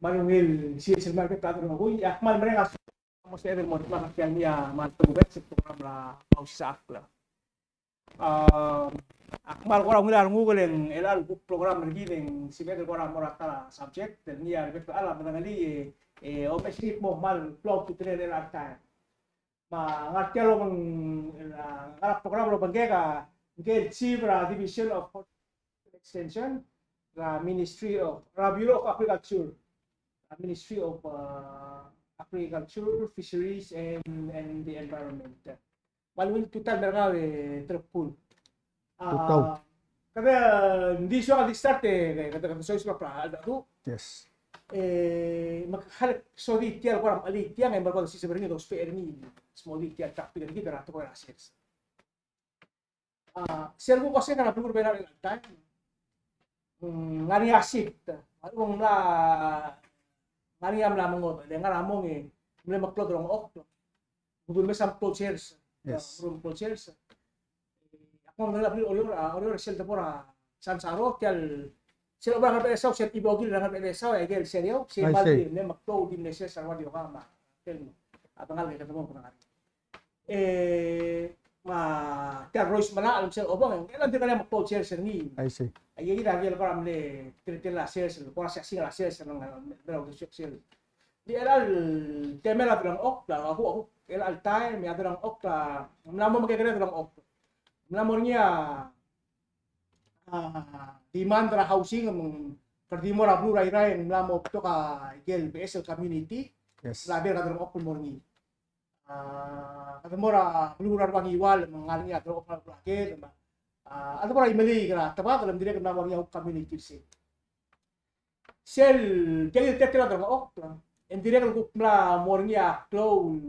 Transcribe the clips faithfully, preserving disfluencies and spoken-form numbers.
Kmal ungil sils el mei er a bek el chad el rokui, e ak kmal mereng a mo sebeched el mo dmak er tia el ngii a kmal tokubets el program er a Mausisechakl. A, ak kmal kora ungil a renguk el ng chelecha el kuk program er kid e ng sebeched el kora mo er a ta el subject el ngii a rebek el chad a medengelii e, e, omes er ngii el kmo kmal klou a ultutelel er chelecha el taem. Me a ngar tia el obeng, a, ngar er a program el obengkek a ngike el chief er a Division of Extension er a Ministry of, er a Bureau of Agriculture, a, Ministry of, uh, Agriculture, Fisheries and, and the Environment. Kmal ungil tutau el mer kau e Terebkul. A, tutau. Kede, ng di soak a di start e, kede, kede soiseb er a, er a, du. Yes. E, me ak kmal sodii tia el kora mechelii tiang, e merekong e siseb er ngii, dousbech er ngii, smodii tia el topic er kid er a tekoi er a sers. A, sel kuk osengek er a beluu er a Belau er chelecha el taem. Mm, ngar er ngii a shift. A lechub e ng mla, ngar er ngii a mla mengodech, le ngar er a mong e mle meklou a delengchokl. Kuk mesa meklou el sers. Yes. Meklou el sers. Ak mo medengei a beluu er Oreor, a, Oreor sel debo er a Sansaro, tia el, sel oba er a Ngerbechesau, sel ibokil er a Ngerbechesau, e aike el seriou, sel, I see, mle, mle meklou di mle sers a rua di okang me a, tia el, a dengar er a kede mo, kede ngar er ngii. E, me tia el rois me a, me sel obang, e ng dirk ngar er ngii a meklou el sers er ngii. I see. Aike kid a ikel kora mle teletelel a sers, kora siasing a sers er a, er a, er a, sel. Di chelecha el temel a delengchokl, a kuk, a kuk, chelecha el taem, e a delengchokl, a, ng mla mo mekekerei a delengchokl. Ng mla mo er ngii a, a, demand er a housing, me ng, kede di mo er a beluu er a Irrai, e ng mla mo betok a ikel beches el community, yes, el mla er a delengchokl el mo er ngii. A, kede mo er a beluu er a Ngiwal, me ng ngar er ngii a delengchokl el mla er a ked, me a, a, kede mo er a Imeliik er a Tebadel, me ng dirrek el mla mo er ngii a community er sei. Sel, tia el teletelel a delengchokl, e ng dirrek el kuk mla mo er ngii a klou,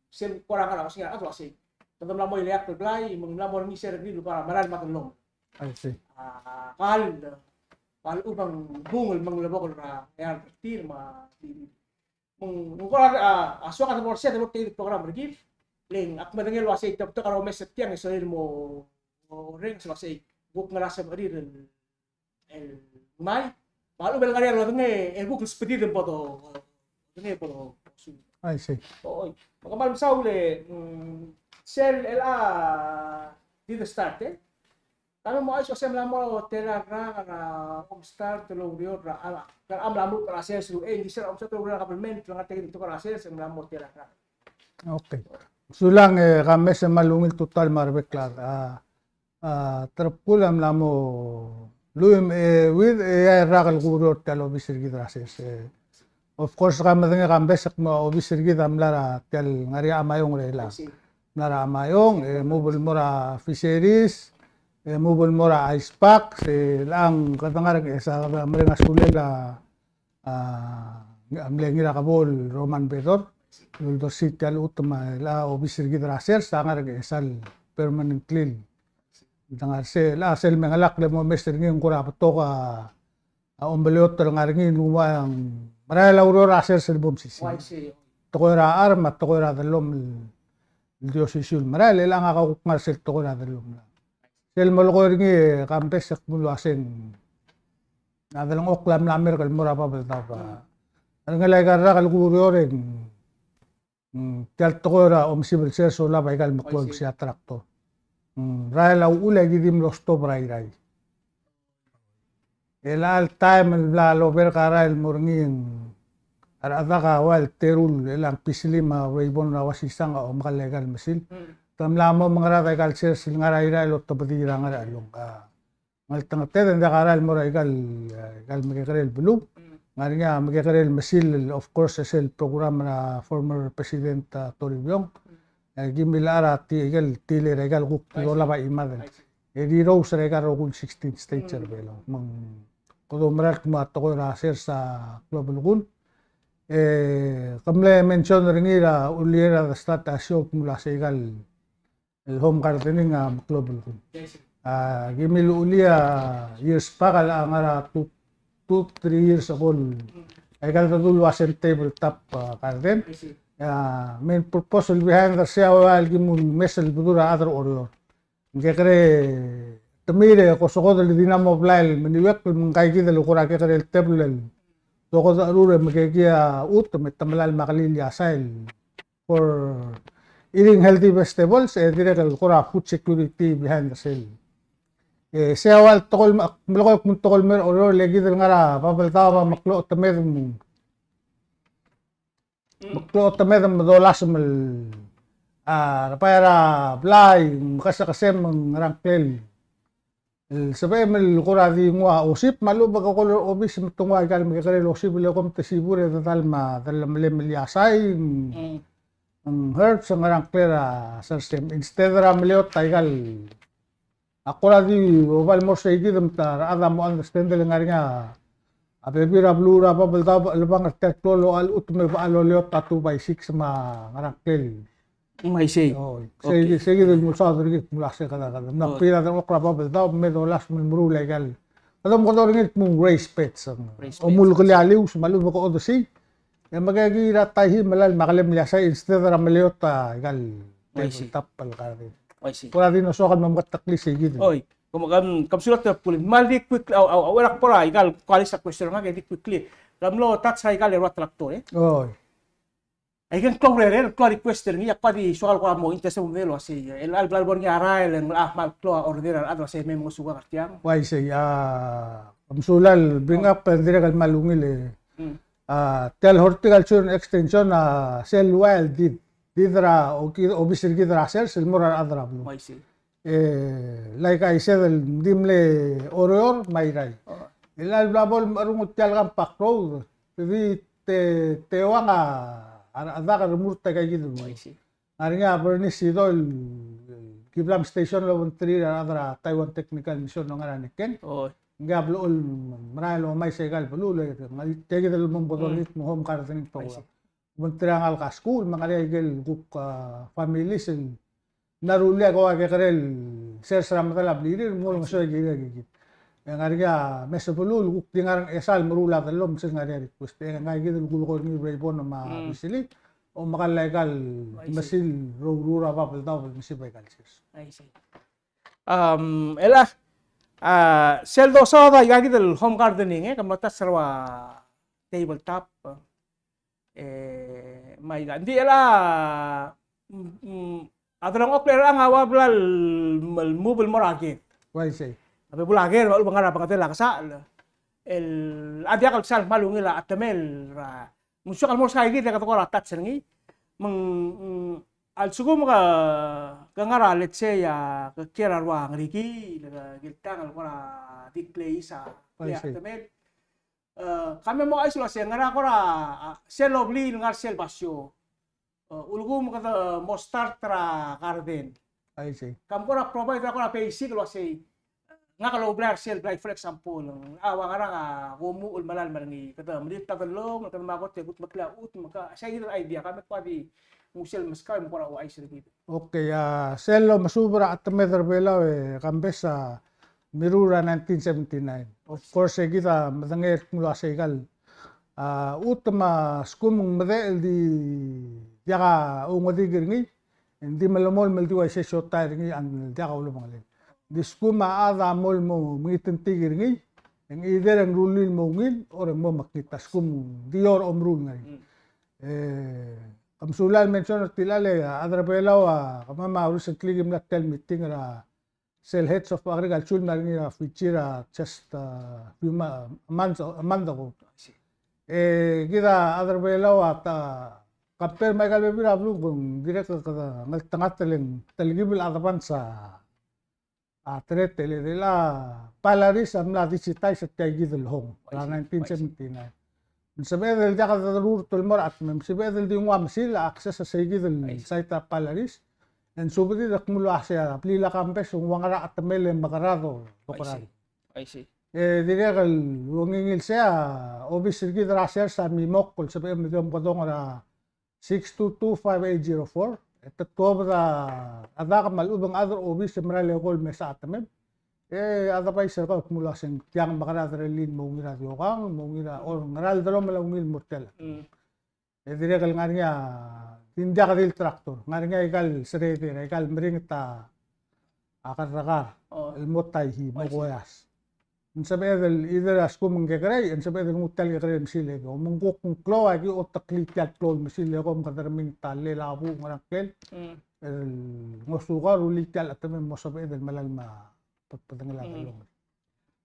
sel kora ngar er a osengir a rechad el uasei, kede mla mo ileakl el blai, me ng mla mo er ngii sel rekrir el kora merael me a dellomel. I see. A, kall, kall a lechub e ng bung el mengelebokl er a eanged er tir me a, me ng, me ng kora, a, a soak a debo er sei, a debo er tia el program er kid, le ng ak medengei el uasei te betok a romes er tiang e sorir el mo, mo orrenges el uasei kuk ngar er a sebechir el el ngmai, me a lechub e ng ngar er ngii a lodengei, e kuk lsbedid el bo do, lodengei el bo do, su. I see. Oi, me kmal mesaul e, mm, sel chelecha di de start, e. Kede mo ouchais el uasei mla mo tela el rak er a omestart el oureor er a, a, a mla mo er a sers el, e, ng di sel omestart el oureor er a government, el ngar er tia el tekoi er a sers, e mla mo tela el rak. Okay. Sulang, e, ka mes e kmal ungil tutau me a rebek el chad. A, a, Terebkul a mla mo lluich me a euid, e, a rak el kuureor er tia el obis er kid er a sers. E, of course, ka medengei e ka mbesek me a obis er kid a mla er tia el ngar er a Amaiong er chelechang. Mla er a Amaiong, e, move el mo er a fisheries, e, move el mo er a ice park, e, chelechang kede ngar er a, e, sa kede mereng a sulel a a, a mle Ngirakebou el Roman Bedor, el uldersii tia el chutem el obis er kid er a sers, a ngar er a Ngchesar el permanently. Dengar er sel, a sel mengelakl el mo omes er ngii e ng kora betok a, a omeleot el ngar er ngii el ua ng merael a ureor er a sers el bo msisiu. Tekoi er a charm me a tekoi er a dellomel el di osisiu el merael, e chelechang a kuk ngar er sel tekoi er a dellomel. Sel melekoi er ngii e ka mbesek el kmo uasei a delengchokl a mla merek el mo er a Babeldaob. A ringel aika el rak el kuureor e ng, mm, tia el tekoi er a omesib el sers e olab aika el meklou el mesiou a tractor. Mm, rael a uchul e aki di mlo stop er a Irrai. E chelecha el taem el bla loberk a rael el mo er ngii e ng, a rechad a ua el terul, e chelechang Piselim a Ureibon er a Uasisang a omekall aika el mesil. Mm. Te mla mo mengerad aika el sers el ngar er a Irrai el otebedii er a Ngerchelong. A ngeltengeted e ng diak a rael el mo er aika el, aika el mekekerei el beluu. Mm. Ng ngar er ngii a mekekerei el mesil, of course, e sel program er a former President, a, Toribiong. Mm. E aki milechar a ti-, aike el tilei er aika el kuk dolab a chimad el, e rirous er aika el rokui el sixteen states er a Belau. Me ng kede oumera el kmo a tekoi er a sers a klou el belkul. E ke mle mention er ngii er a ulier a de start a show el kmo ua se aika el home gardening a meklou el belkul. A ki milechulii a years back a ngar er a two, two, three years ago el, aika el dedu el ua se ng tabletop, a, garden. A main purpose el behind er sei a ua el ki mo mes el bedul a chad er a Oreor. Ng kekerei, te mei e ko sokodel e di mla mo blai el meniuekl, me ngka kid el kora kekerei el tebel el dokedecherur e mekekii a chutem, me te melai el meklii a sale for eating healthy vegetables, e dirrek el kora food security behind the sale. E sei a ua el tekoi el me-, melekoi el kmo ng tekoi el mei er a Oreor, le kid el ngar er a Babeldaob a meklou a chetemed me ng, meklou a chetemed me dolasem el, a, rebai er a blai, me kesekesem, me ng ngerang klel el sebechem el kora di nguu a osip, me a lechub e ke call er a obis me te nguu a ikal mekekerei el osip, le kom te sibur e dedal me a delemelem el iasai, ng herbs, ng ngerang klel a sersem. Instead er a meleot a ikal, a kora di oba el mo er seikid me te, a rechad a mo understand el ngar er ngii a bebil er a beluu er a Babeldaob a chelebangel er tia el klou el locha el chutem me bo loleot a two by six me a ngerang klel. Ng uaisei. Oi. Okay. Sei, seikid el mlo saod er ngii el kmo ng uaisei kede, kede. Ng, oi, mla er a delengchokl er a Babeldaob me dolasem el meruul a ikal, kede omekedong er ngii el kmo ng raised beds. Raised beds. Omulekelii a lius me a lechub e ke odesii. E mekekii er a taihii me lak el meklem el iasai instead er a meleot a ikal, uaisei, tabletop el garden. Uaisei. Kora di ng soak el mo meketeklii seikid. Oi. Kom, kom, kom sulang er a bul. Me a di quick, au, au, au, er a kbo er a ikal, kuk a list er a question er ngak e di quickly. Ke mlo touch er a ikal eru el tractor, e? Oi. Aike el klou a urerel, klou a request er ngii, e ak di soak el kora mo interest el mo medengei el uasei, el, el bla lebo er ngii a rael, el, a, kmal klou a order er a rechad el uasei me mngesukak er tiang. Uaisei, a, kom sulang el bring up, e dirrek el kmal ungil e. Mm. A, tia el horticulture extension, a, sel ua el did, did er a, oki-, obis er kid er a sers, el mo er a rechad er a beluu. Uaisei. E, like I said, el di mle Oreor me a Irrai. Oh. El, el bla bo el mecherrungel tia el Compact Road, te di te, teuang a, a, a dak el remurt aika kid el. I see. Ngar er ngii a Bernice Sido el, el kiblam station el obengterir a rechad er a Taiwan Technical Mission el ngar er a Nekken. Oh. Ngii a blechoel el merael el omais aika el beluu, le, ngar er tia kid el mo bo dorir, mm, mo home gardening program. I see. Obengterir a ngalek er a skuul, me ng ngar er ngii a ikel kuk, a, families el mla rullii a ua kekerei el sers er a medal a blirir, me ng ngeso a ikel kid. E ng ngar er ngii a mesebeluu el kuk di ngar er a Ngchesar el meruul a dellomel, me sel ngar er ngii a request. E ngii kid el kulekoi er ngii er a Ibon me a, mm, Bisili, omekall aika el, I see, mesil el oureor er a Babeldaob el mesib aika el sers. I see. Um, el a, a, sel dosaod aika kid el home gardening, e, ke mlo touch er a ua tabletop, e, me aika. Ng di el a, mm, mm, a delengchokl er chelechang a ua bla el, el move el mo er a ked. Uaisei. A bebul a ked, me a lechub e ng ngar er a bengedel a kesachel. El, a diak el sal kmal ungil a chetemel er a, me ng soak el mo er se aika kid e kede kora touch er ngii. Me ng, mm, a lsekum ke, ke ngar er a, let's say, a, ke kiei er a rua Ngerikiil, ke, ke kiltang el kora di klei a, uaisei, a chetemel. E, ka me mo ouchais el uasei, ngera kora, a, sel obliil el ngar er sel basio. E, ulekum kede mo start er a garden. I see. Ka mo kora provide er a kora basic el uasei, ngak el oublai er sel blai, for example, a ua ngerang a komuchel el melai el mer ngii, kede melilt a dellomel, kede mo kot e kudmeklii a chutem, me ka, sei kid el idea, ka me kora di nguu sel meskau e mo kora ouchais er kid. Okay, a, sel lomesuub er a chetemed er a Belau e Kambes a mirruul er a nineteen seventy-nine. Of course, e kid a medengei el kmo ng uasei aika el, a, chutem a lsekum ng medechel el di diak a oungedik er ngii, e ng di melemolem el di uaisei a siotai er ngii a diak a ulebengelel. Ng di lsekum a chad a mo el mo mengitengtik er ngii, e ng either e ng rullii el mo ungil, or e ng mo mekngit a lsekum ng di ua omeruul el ngar er ngii. Mm. E, ke mesulang el mention er tilecha el, a, chad er a Belau a, kemam a recently kim mla tia el meeting er a sel heads of agriculture el mla er ngii er a Fiji er a just, a, few mo-, months, a month ago. I see. E kid a chad er a Belau a ta, compare me aika el bebil er a beluu, ng dirrek el kede ngeltengat el ng telkib el advance a, a trade el, el a Polaris a mla digitize er tia kid el hong er a nineteen seventy-nine. Me ng sebeched el diak de rurt el mo er a chetemem, me ng sebeched el di nguu a mesil a access er sei kid el site er a Polaris. E ng subedid el kmo ng uasei a blil a Kambes ng ua ngera a chetemel e mekerang e dokerang. I see. E dirrek el ungil sei a obis er kid er a sers a mimokl el sebechem el di omekedong er a six two two five eight zero four. E te tuobed a dak me a lechub e ng chad er a obis e merael el eko el mesa a chetemem. E advise er kau el kmo ng uasei ng tiang, mekerang a derellii el mo ungil er a diokang, mo ungil er a, or ngera el delomel a ungil el mo er tia el. Mm. E dirrek el ngar er ngii a, di ng diak di el tractor. Ngar er ngii a ikal shredder, ikal meringel a kerrekar, oh, el mo taihii, mo koias. ng sebeched el either a lsekum ng kekerei, e ng sebeched el nguu tia el kekerei el mesil e ko. Me ng kuk ng klou a ki oteklii tia el klou el mesil e ko me kede remingtel a buch ngerang klel. Mm. El ngosuka a rullii tia el chetemem el mo sebeched el melai me a bedbedengel a dellomel.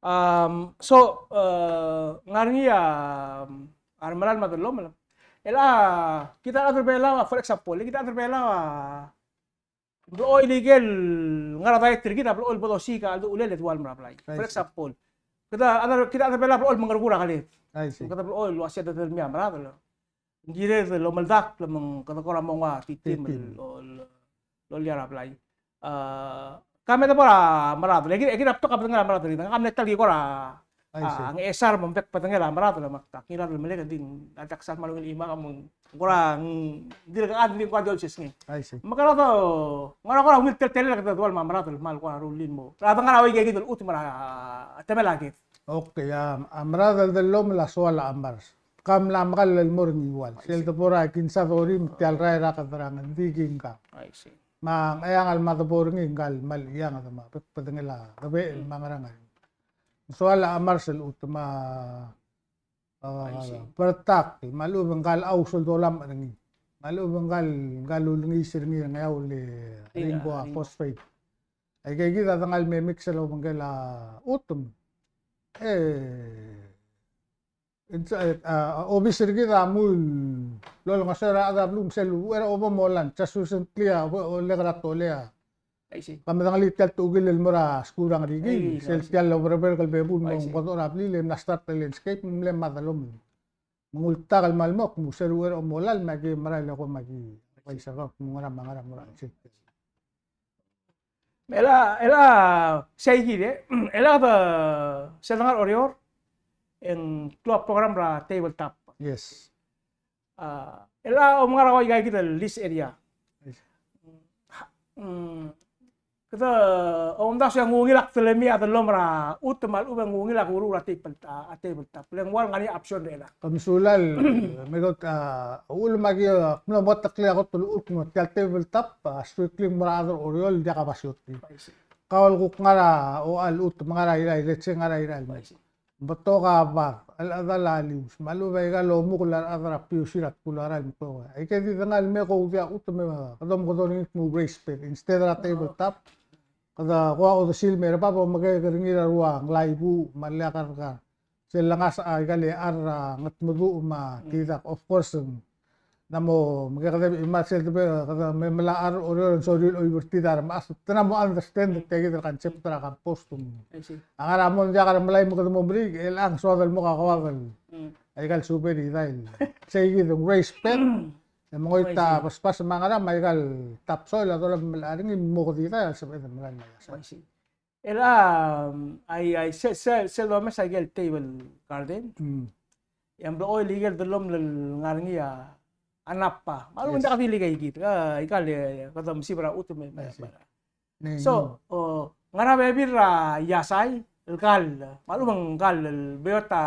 Um, so, eh, ngar er ngii a, um, a remelai me a dellomel. El a, kid a rechad er a Belau a, for example, kid a rechad er a Belau a, blechoel ikel ngar er a diet er kid a blechoel bo dosiik a cheldechulel e dual merablai. For example, kid a, kid a rechad er a Belau a blechoel mengerekur a keled. Kid a blechoel el uasei a dedelmii a meradel. Ng kired el omeldakl me ng kede kora mo nguu a titim el, el, el loia er a blai. A, ka me de bo er a meradel, e kid, e kid a betok a bedengel a meradel, e kid a mle ta el ki kora, a, ngchesar me ng bek bedengel a meradel, me ak ngilai el melek e ng di a diak sal kmal ungil el chimak me ng kora, ng dirk a di ng kora di olsisngii. Me kora do, ng kora kora ungil teletelel kede dual me a meradel, me a kora rullii el mo. Kede ngar er a ua ikakid el chutem er a temel a ked. Okay, a, a meradel el dellomel a soal a chemars. Ka mla mekall el mo er a Ngiwal. Sel de bo er a Kinsa Dori me tia el rael er a Kederang, ng di Kingkang. Me a Ngcheangel me a de bo er ngii ngka el kmal chianged me a bek bedengel a kebechel me a ngerang. Ng soal a chemars el chutem me a, a, bertakl, me a lechub e ngka el chaus el dolamech er ngii. Me a lechub e ngka el, ngka el ulengiis er ngii er a Ngeaur el ringko a phosphate. Aikakid a dengai el me mix el obengkel a chutem. E, a, a obis er kid a mle olengeseu er a rechad er a beluu me sel uchei er a obo molan, just recently a, o, olek er a Tolei a. Ka medengelii tia el techukil el mo er a skuul er a Ngerikiil, sel tia el obereberk el bebul me ng omekedechor a blil e mla start el landscape, mle me a dellomel. Me ng ultak el kmal mo kmo se er a uchei er a omolalem me aki merael e ko me aki uaisei er kau kmo ngera me a ngera mo er a chelsel. Me chelecha, chelecha sei kid e, chelecha de sel dengar er a Oreor, e ng klou a program er a tabletop. Yes. A, chelecha a omengar a ua ikakid el lease area. Yes. Mm, kede omdasu e ng ungil a kdelemii a dellomel er a chutem me a lechub e ng ungil a kuruul a table, a, a tabletop. Le ng ua el ngar er ngii a option er chelechang. Ke mesulang, me kot, a, uchul me aki, a, mlo meketeklii a kot el uchul me tia el tabletop, a, strictly mo er a chad er a Oreor el diak a basio er tir. Kau el kuk ngar er a, o, a lechub me ngar er a Irrai, let's say ngar er a Irrai el mo. Betok a bar, el chedal a lius, me a lechub e aika el omukl a rechad er a P U C er a tkul a rael me ko. Aike di dengai el me ko udia chutem me kede omekedong er ngii el kmo raised bed, instead er a tabletop. Kede ko a odesil me er a bab e omekek er ngii er a rua nglai buch me a lak er kar. Sel lengasech aika el char er a ngetmeduch me a kidak, of course, ng Ng mo mekekedeb el chimar sel debe kede me melai a rechad er a Oreor e ng sorir el oibertii a remechas. Te mo understand tia kid el concept er a compost. I see. A ngar er a mong e diak a remelai me kede mo merik, e chelechang soad el mo kakoad el. Mm. Aika el suber e dai el. Sei kid el raised bed. E mengoit a basbas me a ngerang, me aika el topsoil a dolab el melai er ngii, mo kede dai el sebeched el melai el maias. I see. El a, um, ai, ai, se, se, sel domes a ikel table garden. Mm. E a blechoel ikel dellomel el ngar er ngii a nappa. Me a lechub e ng diak di le ikakid. A, ikal, e, kede mesib er a chutem e, me, me. So, o, ngar er a bebil er a iasai el kall. Me a lechub e ng kall el beot a,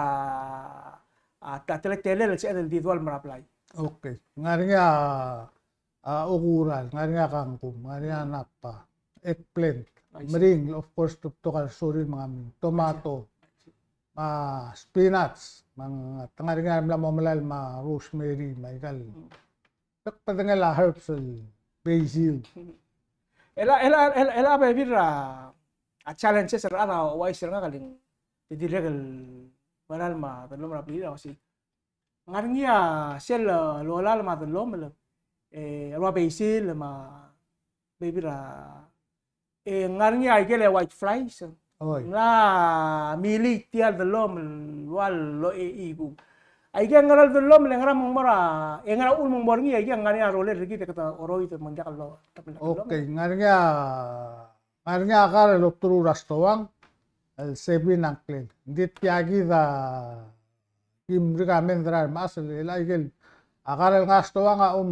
a, ta, teletelel el sebeched el di dual merablai. Okay. Ngar er ngii a a okura, ngar er ngii a kangkum, ngar er ngii a nappa, eggplant, meringel, of course, te betok a sorir me ng meringel, tomato, me a spinach, me ng, te ngar er ngii a mla mo melai el me a rosemary, me aika el bek el bedengel a herbs el basil. Chelecha, chelecha, chelecha, chelecha bebil er a, a challenges er a rechad a ouchais er ngak el ng di dirrek el melai me a dellomel er a blil a ua sei. Ngar er ngii a sel, e, lolalem me a dellomel, e, a rua basil me a bebil er a, e, ngar er ngii a ikel white flies. Oi. Ng mla milii tia el dellomel el ua lochei kung. Aike el ngerang el dellomel e ngera me ng mo er a, e ngera uchul me ng mo er ngii, aike el ngar er ngii a rolel er kid e kede oroid me ng diak el lo. Okay, ngar er ngii a Ngar er ngii a kar el olterau er a stoang el sebin a ngklel. Ng di tia kid a ki recommend er a remechas el, el aikel a kar el ngar er a stoang a om,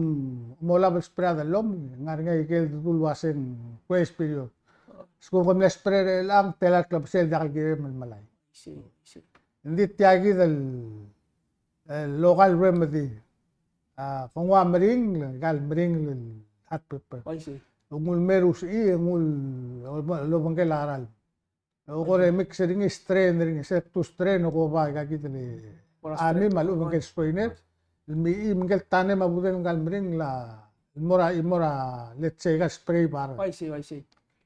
omolab el spray a dellomel, ngar er ngii a ikel dedu el uaseng grace period. Sekum ke mle spray er chelechang, tela el klebesei el diak el kirem el melai. I see, I see. Ng di tia kid el, el local remedy. A, ke nguu a meringel, aika el meringel el hot pepper. I see. Ng ulemerusechii, ng ul, el obengkel a ralm. E kora mix er ngii, strain er ngii, se two strain e ko bai aika kid el, a, me a lechub e ngike el sprainer. Me, me ngike el tandem a budel ngka el meringel a, el mo er a, el mo er a, let's say, aika el spray bar. I see, I see.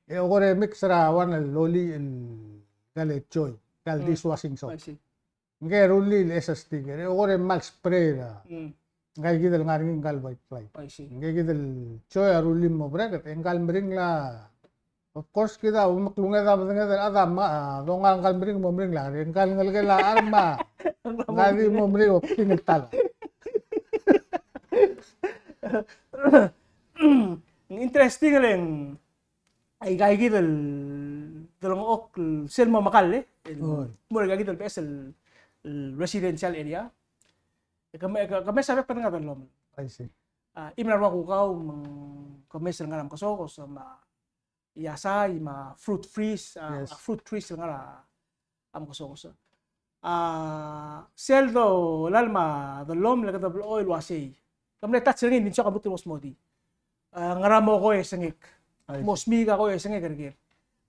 E kora mix er a one el lolii el, aika el Joy, aika el dishwashing soap. I see. Ngke a rullii el S S sticker, e kora mal spray er a. Mm. Ngka kid el ngar er ngii ngka el white fly. I see. Ngka kid el Joy a rullii el mo bracket, e ngka el meringel a, of course, kid a, me klunged a bedenged el chad a, ma, a, dongang ngka el meringel el mo meringel a, e ngka el ngelekel a charm a, ngka di mo meringel a okting el tala. Interesting el ng, aika kid el delengchokl sel mo mekall, e. Oi. Mo er aika kid el beches el, el residential area. E ke me, ke, ke mes a bek el bedenged a dellomel. I see. A, chimo el rua kukau me ng, ke mes el ngar er a mekesokes, me a iasai, me a fruit trees, a, yes, a fruit trees el ngar er a a mekesokes. A, sel dolalem a dellomel e kede blechoel el uasei. Ke mle touch er ngii, ng di soak a lmuut el mo smodii. A, ngera mo koes ngek. Mo smiik a koes ngek er ker.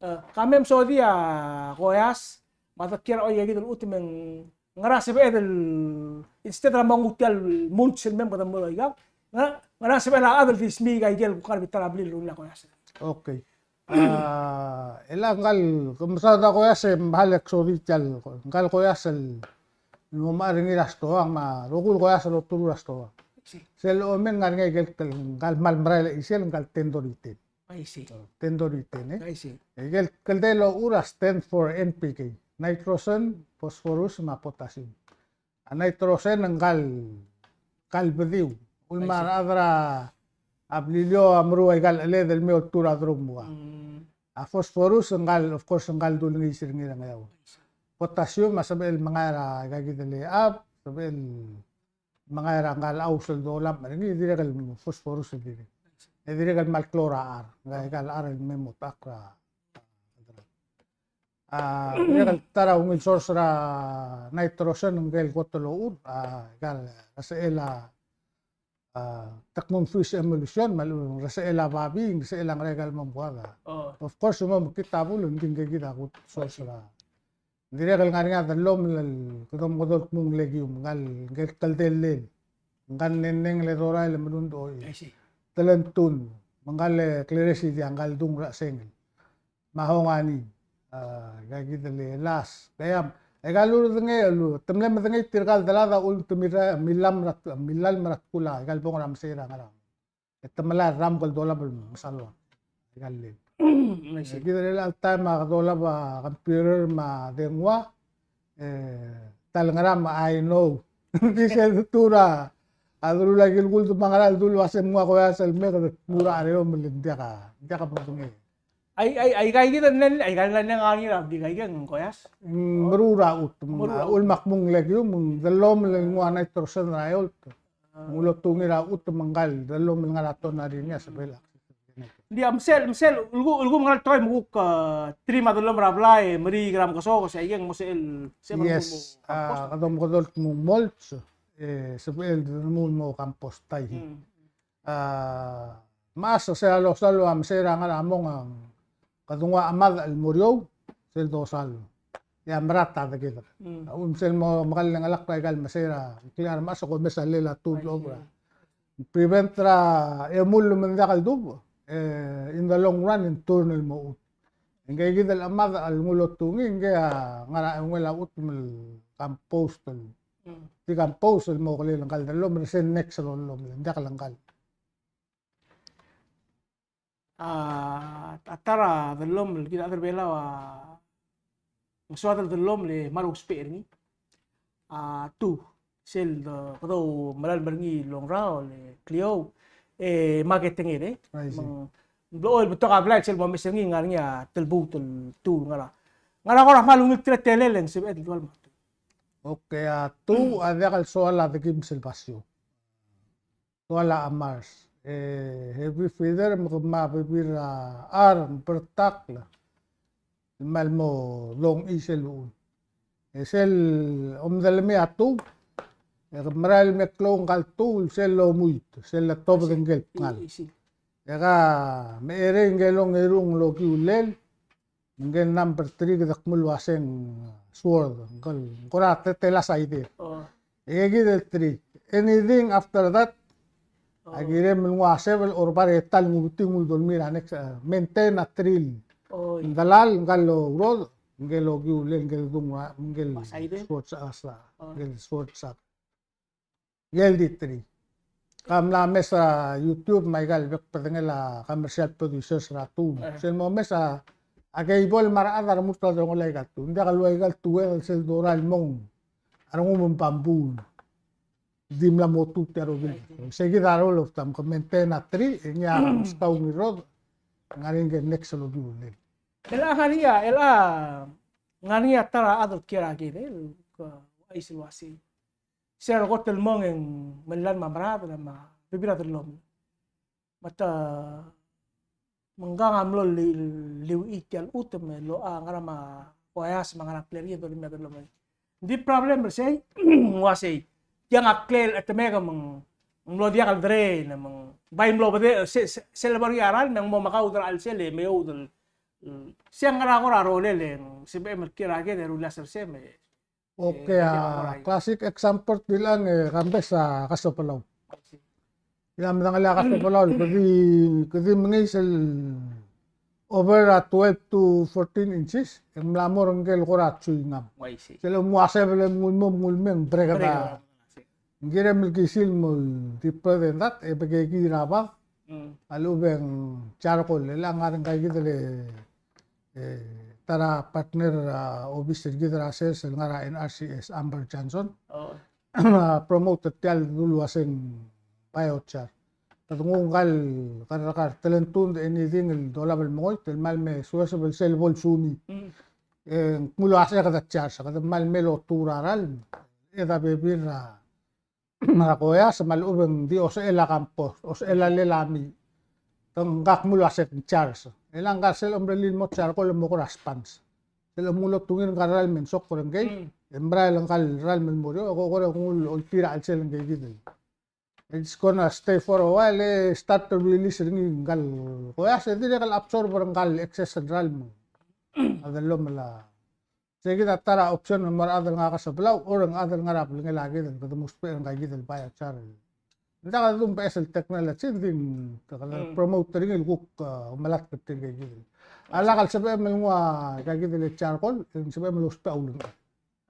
A, ke mle smodii a koes, me a dekiei er a oi, aika kid el chutem e ng ngera sebeched el, instead er a mo nguu tia el mulch el mei me kede mo er oikang. Ngera, ngera sebeched el chad el di smiik aike el kuk ngar er a bita er a blil el rullii a koes. Okay. A, e le ngka el, ke mesaod a koes e mle smodii tia el, ngka el koes el, el mo mechar er ngii er a stoang, me a rokui el koes el oterul er a stoang. Sel omen ngar er ngii aike el, ngka el kmal merael a chisel, ngka el ten thirty ten. I see. Ten thirty ten, e. I see. Aike el kldei el ochur a stand for N P K, nitrogen, phosphorus, me a potassium. A nitrogen ngka el, ngka el bediu. Uchul me a rechad er a Beliliou a meruul aika el cheled el mei oltuu er a drum ua. Mm. A phosphorus ngka el, of course, ngka el dul ngiis er ngii er a Ngeaur. Potassium a sebechel el mengai er aika kid el chab, sebechel el mengai er ngka el chaus el dolamech er ngii, dirrek el phosphorus el dirrek. E dirrek el kmal klou er a char, ngka aika el char el mei mo tachakl er a A, dirrek el ta er a ungil source er a nitrogen ngike el kot el ochur, a, aika el, er a sechel a, a, te kmo ng fish emulsion, me a lechub e ng er a sechel a babii, ng er a sechel a ngerang aika el mo buada. Oh. Of course, mo mekngit a bul, ng di ngike kid a good source er a. Dirrek el ngar er ngii a dellomel el, kede omekedong el kmo ng legume, ngka el, ngike el kldellel, ngka el nennengel e dorael el melundechoi. I see. Telentun, me ngka el klerisidea, ngka el dung er a chesengel. Mahongani, a, aika kid el las, keam, aika el uledengei, el, te mle medengei tirka el delad a uchul me te mira, millalem er a, millalem er a tkul a, aika el bong er a mesei er a ngerang. E te melai el ramk el dolab el mesang. Aika el lel. Mm, I see. E kid er chelecha el taem a dolab a computer me a dengua, e, ta el ngerang me a I know. Di sel detuu er a, a delul a kilkul me a ngera el dul uase ng ua koeas el mei, kede dmu er a chereomel el ng diak a, ng diak a medengei. Ai, ai, aika kid el neng, aika el neng a ngar er ngii a blik aike ng koeas. Mm, meruul er a chutem, meruul er a chutem. Uchul me ak kmo ng legume, me ng dellomel el nguu a nitrogen er a eolt. A. Ng ulotuu er ngii er a chutem me ngka el dellomel el ngar er a tonari er ngii a sebechel. Ng di a mesel, mesel, ulekum, ulekum ngar er a tekoi me kuk, a, trim a dellomel er a blai, meriik er a mekesokes, aike ng mo sebechel, sebechel mo, mo compost. Yes, a, kede omekedong el kmo ng mulch, e, sebechel el dmu el mo compost, tai. Mm. A, me a sesei a losalu a mesei er a ngar er a mong a kede nguu a chemadech el mo er eou, sel dosalu. E a merat a dekedek. Mm. A uchul me sel mo mekall e ngelakl er aika el mesei er a ngklel a remechas e ko mesa llel a tuub el obra. Prevent er a emull me ng diak el dubech, e, in the long run, e ng turn el mo chutem. Ngike kid el chemadech el ng ulotuu er ngii, ngike a ngar er a eungel a chutem el compost el. Mm. Decompose el mo kelel ngka el dellomel, sel next el dellomel, ng diak el ngka el. A, a ta er a dellomel, kid a chad er a Belau a ng soad el dellomel e kmal ousbech er ngii. A, two, sel de, kede oumelalem er ngii el ongraol, e kliou, e market er ngii, e. I see. Me ng blechoel el betok a blai, sel mo mes er ngii, ngar er ngii a telbuut el two el ngar er a. Ngar er a kora kmal ungil teletelel e ng sebeched el dual me a two. Okay, a two, a diak el soal a dekimes el basio. Soal a chemars. E, heavy feather, me kemam a bebil er a char, me bertakl. Me kmal mo dongchii sel uchul. E sel omdelemii a two, e ke merael el me klou ngka el two, sel lomuit, sel letobed ngike el bngal. E ke mecherei ngike el ongeru el okiu el llel, Ngike el number three kede kmo el uaseng sword, ngike el, ng kora te-, tela saider. Oh. E kid el three. Anything after that, oh, a kirem el nguu a sebel or bar e ta el ngubetii ng uldolmii er a next, eh, maintain a three. Oh, yeah. Ng delal, ngka el ourodech, ngike el okiu el, ngike el dung, ngike el sword sa, sa, oh, ngike el sword sa. Ngike el di three. Ka mla mes a YouTube me aika el bek el bedengel a commercial producers er a tuum. Eh. Sel mo mes a, a cable me a rechad a remurt el delongelel aika el tuum. Ng diak el ua aika el tued el sel dorael el mong a rengum me ng bamboo. Di mla mo tutii a robil. Sei kid a role of thumb, ke maintain a three, e ngii a meskau ngii el rodech, ngar er ngii a next el okiu el. El a ngar er ngii a, el a ngar er ngii a ta er a chad el kiei er a kirel, ke uaisei el uasei. Se er a kot el mong e ng melai me a merael me a bebil er a dellomel. Me te, me ngkang a mlo li-, liuchii tia el chutem el locha ngar er a Koyas me a ngar er a Klerkid el dolemii a dellomel. Ng di problem er sei, ng uasei. Tiang a klel a chetemek me ng, ng mlo diak el drain, me ng bai mlo bedechel, se, se, sel bo er ngii a ralm me ng mo mekaud er a chelsel e meoud el, se ng ngar er a kora rolel e ng sebechem el kiei er a ked e rullii a sersem e. Okay, a classic example er tiang e Kambes a Kasebelau. Ia, medengelii a Kasebelau, ke di, ke di mengiis el over a twelve to fourteen inches, e ng mla mo er ngike el kora chewing gum. Sel mo ua sebel e nguu el mong, nguu el mong, break er a. Ng kirem el kisil el mo deeper than that, e bekekii er a bag, a lechub e ng charcoal, e le ngar er ngii kid el e, ta er a partner er a obis er kid er a sers el ngar er a N R C S, Amber Johnson. Oh. A promote er tia el dulu el uaseng biochar. Te nguu ngka el kerrekar, telengtund, anything el dolab el mengoit, el kmal me sueseb el sel bo lsumii. Mm. E ng kmo el uasei kede charge, kede kmal me lotuu er a ralm, e de bebil er a a Koyas me a lechub e ng di osechel a kampos, osechel a lelamiich. Te ngak kmo el uasei ng charge. E le ngka sel omerellii el mo charcoal el mo kora sponge. Sel omnguu el otungii ngka el ralm e ng soak er ngkei, e merael ngka el ralm el mo er eou, e ko kora nguu el oltii er a chelsel ngkei kid. It's gonna stay for a while, e start to release er ngii ngka el Koyas, e dirrek el absorb er ngka el excess el ralm a dellomel a. Sei kid a ta er a option el mo er a chad el ngar er a Kasebelau, or ng chad el ngar er a belngel a kid el kede mo ousbech er ngka kid el biochar. Ng diak kede dmu beches el technology, ng di kede promote er ngii el kuk, uh, melatk er tirke kid. A lak el sebechem el nguu a ika kid el charcoal, e ng sebechem el ousbech a ulengchid.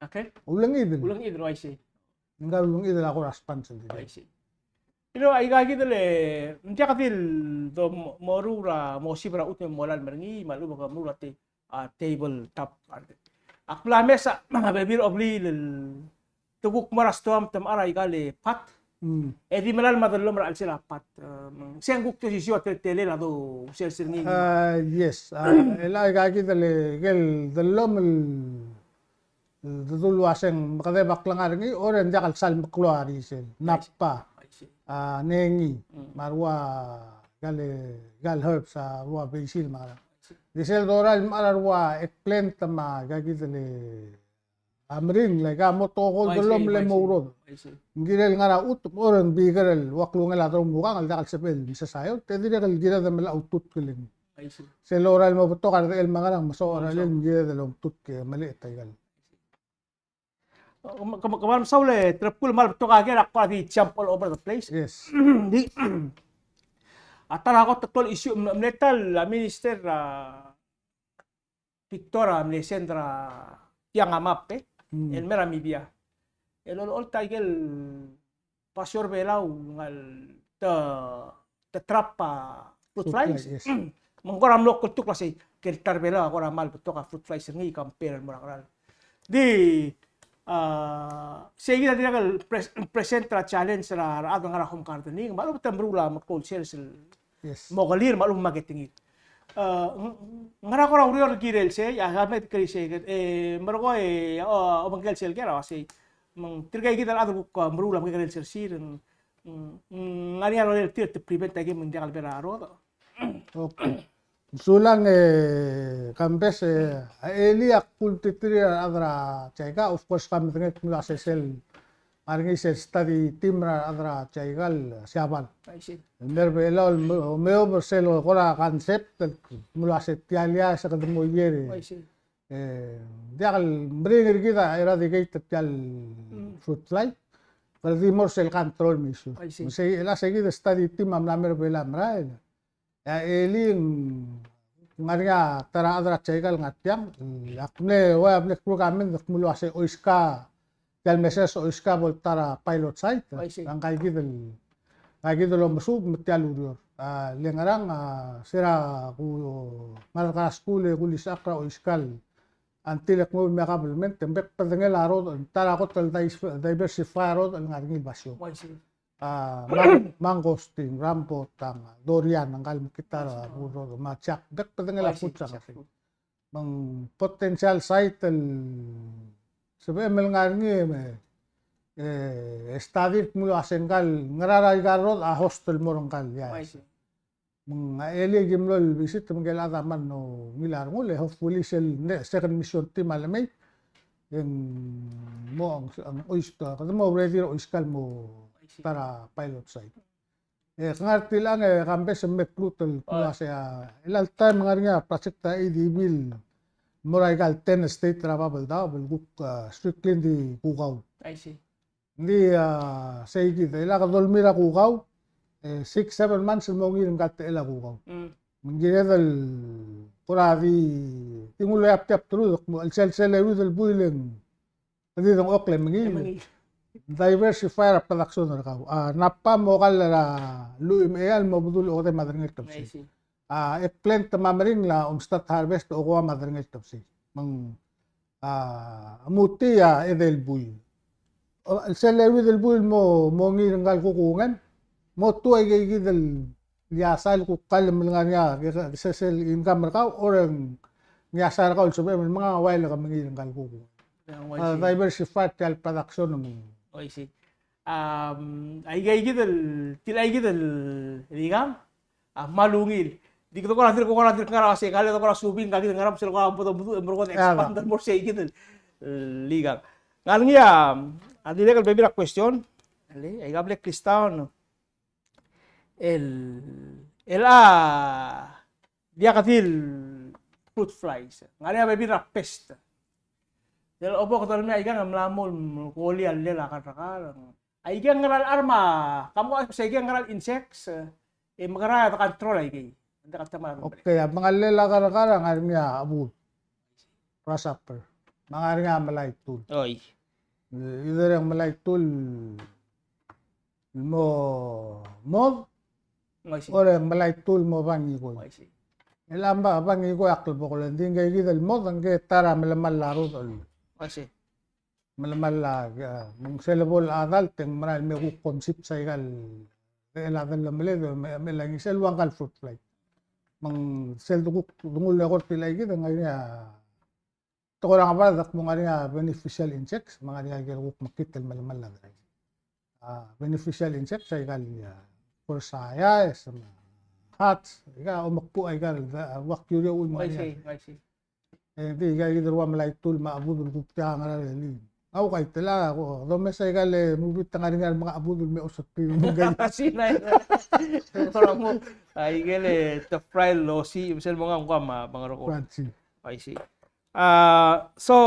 Okay. Ulengchid. Ulengchid, I see. Ngka el ulengchid a kora sponge. I see. You know, aika kid el, ng diak di el do mo-, moruul er a, mosib er a chutem el mo lalem er ngii, me a lechub e ke meruul a te a table top. Ak mla mes a bebil er a obliil el te kuk mo er a stoam te mechar aika el pot. Mm. E di melalem a dellomel er a chelsel a pot. E, se ng kuk di osisiu a teletelel a do sel sel ngii. Ah, yes. Ah, el aika kid el, el dellomel el, el dulu el uaseng me kede bai klengar er ngii, or e ng diak el sal meklou a risel. Nappa. I see. Ah, nengii. Mm. Me a rua, aika el, aika el herbs, a rua basil me a ngerang. Di sel dorael el mechar a rua eggplant me aika kid el a meringel, aika mo tekoi el dellomel el mo urodech. Ng kirel ngar er a chutem, or ng bigger el ua klungel a delongelukang el diak el sebechel el mesesai, te dirrek el kired el melai a ultutkl er ngii. Sel dorael el mo betok a redechel me a ngerang, me soak a redechel me kired el omtutk e melecha aika el. Ke, ke, kmal mesaul e Terebkul, kmal betok a ker, ak kora di jump all over the place. Yes. Di, a ta er a kot el klou el issue, mle, mle ta el minister, a, Victor a mle send er a tiang a map, e. Mm. El mei er a media. El olecholt aike el basio er a Belau, ngar er a te, te trap a fruit flies. Fruit flies, yes. Me ng kora mlo kltukl a sei, ke el ta er a Belau a kora kmal betok a fruit flies er ngii, compare el mo er a ngerang. Di, a, sei kid a dirrek el pres-, present er a challenge er a, er a rechad el ngar er a home gardening, me a lechub e te meruul a meklou el sers el, yes, mo kelir, me a lechub e marketing er ngii. A, ng-, ng-, ngera kora ureor el kirel sei, a, a me kirel sei, e, merekong e, o, obengkel sel ker a uasei. Me ng tirke kid el chad el kuk, a, meruul a mekekerei el sersir, ng, ng, ng ngar er ngii a rolel tir el te prevent aike me ng diak el bo er a rodech. Okay. Sulang e, Kambes e, a elii a kultiterir a rechad er a JICA, of course, ka medengei el kmo a sesel ngar er ngii sel study team er a rechad er a Siaikal, Siabal. I see. El mei er a Belau el me-, omeob er sel kora concept el kmo el uase tia el ias e kede mo er ngii. I see. E, diak el meringel er kid a eradicate er tia el fruit fly. Kede di mo er sel control measure. I see. Me sei, el a sei kid el study team a mla mei er a Belau el merael. E a elii ng ngar er ngii a ta er a chad er a Siaikal el ngar tiang, e ak mle, ua, ak mle klou a comment el kmo el uase oiska, tia el meses oiska bo el ta er a pilot site. I see. A ngka kid el, ngka kid el omesuub me tia el ureor. A, le ngerang, a, se er a ku, ngar er a skuul e kulisechakl er a oiska el, until e kmo me a government, e ng bek el bedengel a rodech, ta er a kot el dis-, diversify a rodech el ngar er ngii el basio. I see. A, mang-, mangosteen, rambutan, durian, ngka el mekngit a, a, rubak, me a jack, bek el bedengel a, I see, fruit, jackfruit. Me ng potential site el sebechem el ngar er ngii, me, e, study el kmo el uase ngka el, ngera er aika el rodech a host el mo er ngka el, yeah. I see. Me ng a elii e ki mlo el visit me ngike el chad a mla ungil a rengul, e hopefully sel ne-, second mission team a lemei, e ng mo, ng, ng ois-, kede mo ready er a oiska el mo ta er a pilot site. E, ke ngar er tiang e kambes e mle klou el kmo el uase a, el all time ngar er ngii a project er a ADB el mo er aika el ten state er a Babeldaob el kuk, a, strictly ng di kukau. I see. Ng di, a, sei kid, e lak dolemii er a kukau, e, six, seven months el mo ngii er ngka el techel a kukau. Mm. Me ng kired el kora di, di nguu el tiapteruid, el sel, sel euid el buil e ng, di dengchokl e mengiil. E mengiil. Diversify er a production er kau. A, NAFPA a mo kall er a lluich me a eai el mo bedul a okedei me a derengel el kebesei. I see. A, eggplant me a meringel a omstart harvest a okoua me a derengel el kebesei. Me ng, a, mutii a edei el buil. O, el sel euid el buil el mo, mo ngii er ngka el kukungem, mo tuu aike kid el iasai el kuk kall me le ngar er ngii a, ke, ke sesei el income er kau, or e ng iasai er kau el sebechem el menga, a uaisei e ke mengiil er ngka el kukungem. Yeah, a, uaisei. Diversify tia el production me ng. Uaisei. Am, aike kid el, tia aike kid el, el ikang, a, kmal ungil. Di kede kora dirk, kora dirk ngar er a uase, kede kora suub er ngka kid el ngar er a, me sel kora bo domeduch, e mo kora expand el mo er sei kid el, el ikang. Ngar er ngii a, a dirrek el bebil er a question, el, aika a bla list down, el, el a, diak di el fruit flies. Ngar er ngii a bebil er a pest. Sel obo kede dolemii a ikang e mla mo, mo koli a llel a kerrekar. Aike el ngera el char me a, ka mo, se aike el ngera el insects, e mekera e de control aikei. Ng di kata me a. Okay, a menga llel a kerrekar a ngar er ngii a chebul. Grasshopper. Me a ngar er ngii a melai tul. Oi. E, either ng melai tul el mo mode, uaisei, or e ng melai tul el mo bangikoi. Uaisei. El a bangikoi a klebokel, e ng di ngke kid el mode, ngke ta er a melemall a rodech el. Uaisei. Melemall a, a, me ng sel bo el adult e ng merael el me kuk conceive aika el, el a dellemeled, me, me lengis el ua ngka el fruit fly. Me ng sel de kuk, de nguu el record er tia kid, e ng ngar er ngii a, te kora ngebard e de kmo ng ngar er ngii a beneficial insects, me ng ngar er ngii a ikel kuk mekngit el melemall a dellemeled. A, beneficial insects, aika el, a, persaias, me a gnats, aika omekbuch aika el, a, ua curio el ngar er ngii a. I see, I see. E, di, aika kid el ua melai tul me a chebudel el kuk tia ngera el elii. Ngau kaitel a, ko, domes aika el movie te ngar er ngii a mengachebudel el me osetii. Sinai. Kora mo, aike el te fry el osiik, me sel mo nguu a, me a, me a ngerokok. Crunchy. I see. A, so,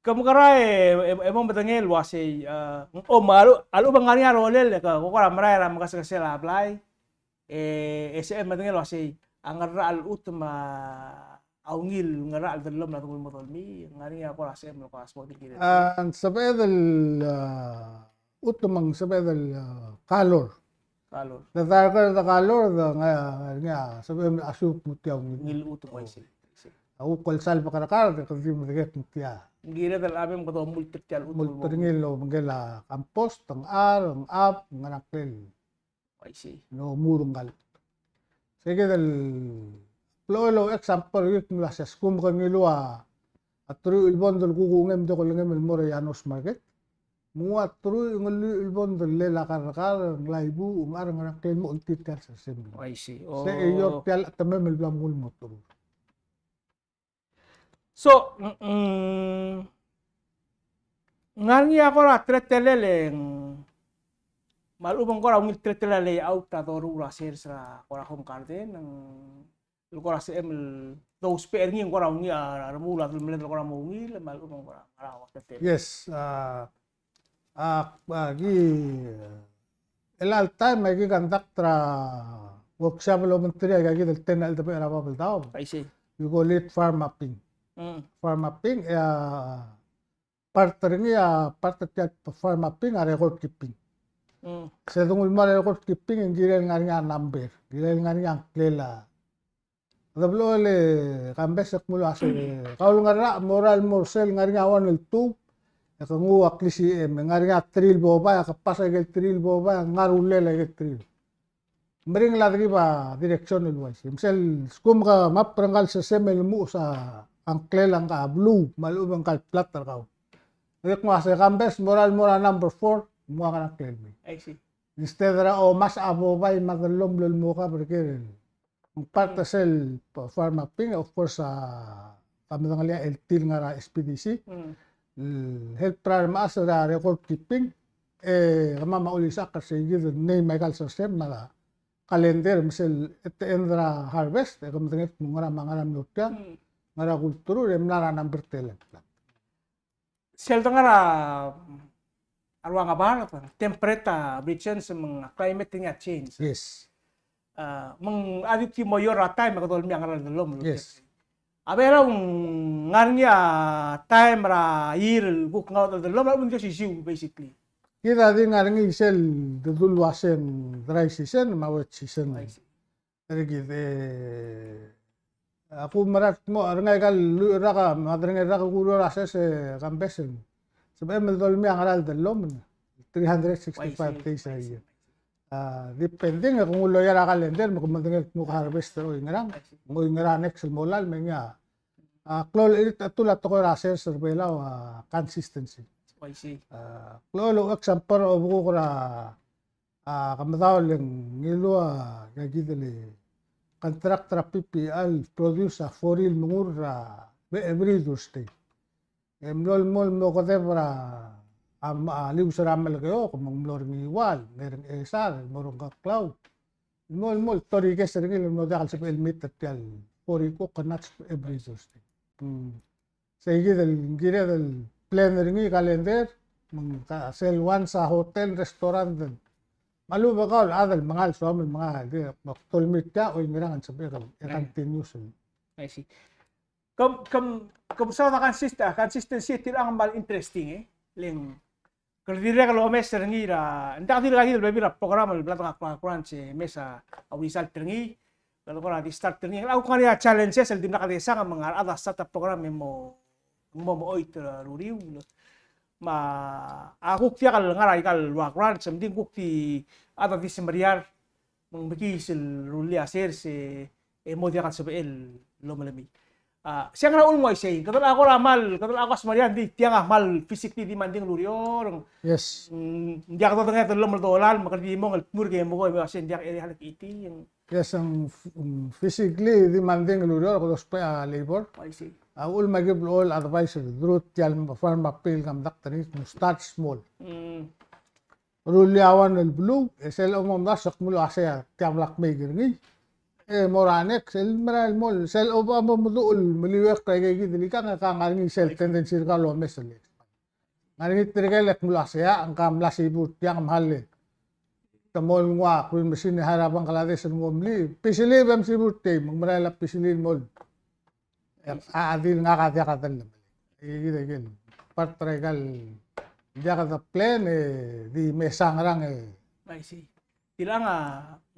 ke mekera e, e, e mo medengei el uasei, a, o me a lechub, a lechub e ng ngar er ngii a rolel, e ke, ko kora merael er a mekesesel a blai, e, e sebechem el medengei el uasei, a ngerachel el chutem a ungil ngerachel el dellomel a denguu el mo dolemii, ng ngar er ngii a kora sebechem el kora smoking kired. A, ng sebeched el, a, chutem me ng sebeched el, a, color. Color. The darker the color, the ngar er ngii a sebechem el asuub me tia ungil. Ungil chutem, I see. I see. A kuk el sal bekerekar, e kede di medengei me tia. Ng kired el a mei me kede omult er tia el chutem. Omult er ngii el obengkel a compost, ng char, ng chab, ng ngerang klel. I see. No, mo er ngka el. Sei kid el blechoel el example er ngii el kmo a sesei, a lsekum ke ngiluu a teruich el bond el kukungem el diak lengem el mo er a Llanos Market, me ng ua teruich el bond el llel a kerrekar, ng laibuch, ng char, ng ngerang klel el mo cheltii tia el sesei. I see. Oh. Sei a ior tia el chetemem el bla mo nguu el mo terur. So, mm, mm, Ngar er ngii a kora teletelel e ng, me a lechub e ng kora ungil teletelel a layout a doruul er a sers er a kora home garden, ng el kora sebechem el dousbech er ngii, ng kora ungil a remuul a delmeled el kora mo ungil, me a lechub e ng kora ngar er a teletelel. Yes, a, a, a ki, el all time a ki conduct er a workshop el obengterir a ki, a ki del ten el debech er a Babeldaob. I see. We call it farm mapping. Mm. Farm mapping, e a part er ngii a part er tia el farm mapping a record keeping. Mm. Se dengul mo er a record keeping e ng kirel ngar er ngii a number, kirel ngar er ngii a ngklel a. Kede blechoel e Kambes e kmo ua se, kau el ngar er a, mo er a el mo er sel ngar er ngii a one el two, e ke nguu a klisiich e ngar er ngii a three el bobai, e ke pass a ikel three el bobai, e ngar er a ulel a ikel three. Meringel a dekib a direction el uaisei. Me sel skum ke map er ngka el sesem el muches a ngklel a ngka el blue, me a lechub e ngka el plat er kau. Ng di kmo ua se Kambes, mo er a el mo er a number four, mo er a ngklel mei. I see. Instead er a omes a bobai me a dellomel el mo kab er ker el. Ng part er sel farm mapping, of course, a, ka medengelii a L T el ngar er a S P D C. Mm. El help er a remechas er a record keeping, e kemam a ulisechakl er seikid el mei me aika el sersem me a calendar, me sel at the end er a harvest, e ke medengei el kmo ngera me a ngera a mlo er tiang, mm, ngera a kulturul, e mla er a number telel. Sel dengar er a rua ngebard, temperate a regions me ng climate er ngii a change. Yes. A, me ng a di tia mo er a taem e kede olemii a ngera el dellomel. Yes. A Belau ng ngar er ngii a taem er a year el kuk ngar er a dellomel, a lechub e ng di osisiu, basically. Kid a di ngar er ngii sel dedu el ua se ng dry season me a wet season. I see. Er kid e, a kumerang el kmo, er ngii a ika el lluich el rak, me a derengel el rak el kuruul er a sers e Kambes e ng sebechem el dolemii a ngera el dellomel, three hundred sixty-five days a year. A, depending, e ke nguu el loia er a calendar, me ke medengei el kmo ke harvest er oingerang, oingerang next el mo lalem, me ngii a, a, klou el chelitechetul a tekoi er a sers er Belau a consistency. I see. A, klou el example, obekuk er a A, ke medaol le ng ngiluu a, ika kid el contract er a P P L produce a four el mengur er a, be-, every Thursday. E mlo el mo, el mo kedeb er a, a, a lius er a Melekeok, me ng mlo er a Ngiwal, me er a Ngchesar, el mo er a Ngkeklau. El mo, el mo, el torikes er ngii, el mo diak el sebechel el meet er tia el four el kuk knats every Thursday. Mm. Seikid el kired el plan er ngii, calendar, me ng ka sel once a hotel, restaurant, me a lechub e kau el chad el mengal soam el mengal, di, me ak dolemii tia, oingerang e ng sebechek el, e continuous el. I see. Kom, kom, kom saod a consist-, a consistency tirka a kmal interesting, e. Le ng Kede dirrek el omes er ngii er a, ng diak di le ika kid el bebil er a program el bla dengua, kora, kora se mes a, a result er ngii, kede kora di start er ngii. A kuk ngar er ngii a challenges el dimlak de sang me ng ngar er a chad a start a program e mo, mo, mo oit er a uriul. Me a kuk diak el ngar er a ika el ua grant, se ng di kuk di chad a di semeriar, me ng mekiis el rullii a sers e, e mo diak el sebechel el omelemii. A, se ngera uchul me uaisei, kede locha kora kmal, kede locha kora semeriar, ng di tiang a kmal physically demanding el ureor. Yes. Mm, ng diak dodengei a dellomel el dolai, me kede di mong el tmurk e mekoi, me uase ng diak, e di hale kiti. Yes, ng f-, ng physically demanding el ureor, kede ousbech a labor. I see. A uchul me aki blechoel advice el through tia el farm mapping el conduct er ngii, start small. Mm. Rullii a one el beluu, e sel omdasu e kmo ua se tia a bla kmeik er ngii. E mo er a next, el merael el mo, sel oba mo meduch el meliuekl er a ika kid el ikang, e ke ngar er ngii sel tendency er kau el omes el. Ngar er ngii tirke el kmo ua se a, ngka mla sibu er tiang me hale. Te mo el nguu a Queen Machine e hire er a Bangladesh el mo mlii, pisilii e msibu er tiang, me ng merael a pisilii el mo. A, a di ngak a diak a dellomel. Ikid a ikel part er a ikal diak de plan e di mesa ngerang e. I see. Tilang a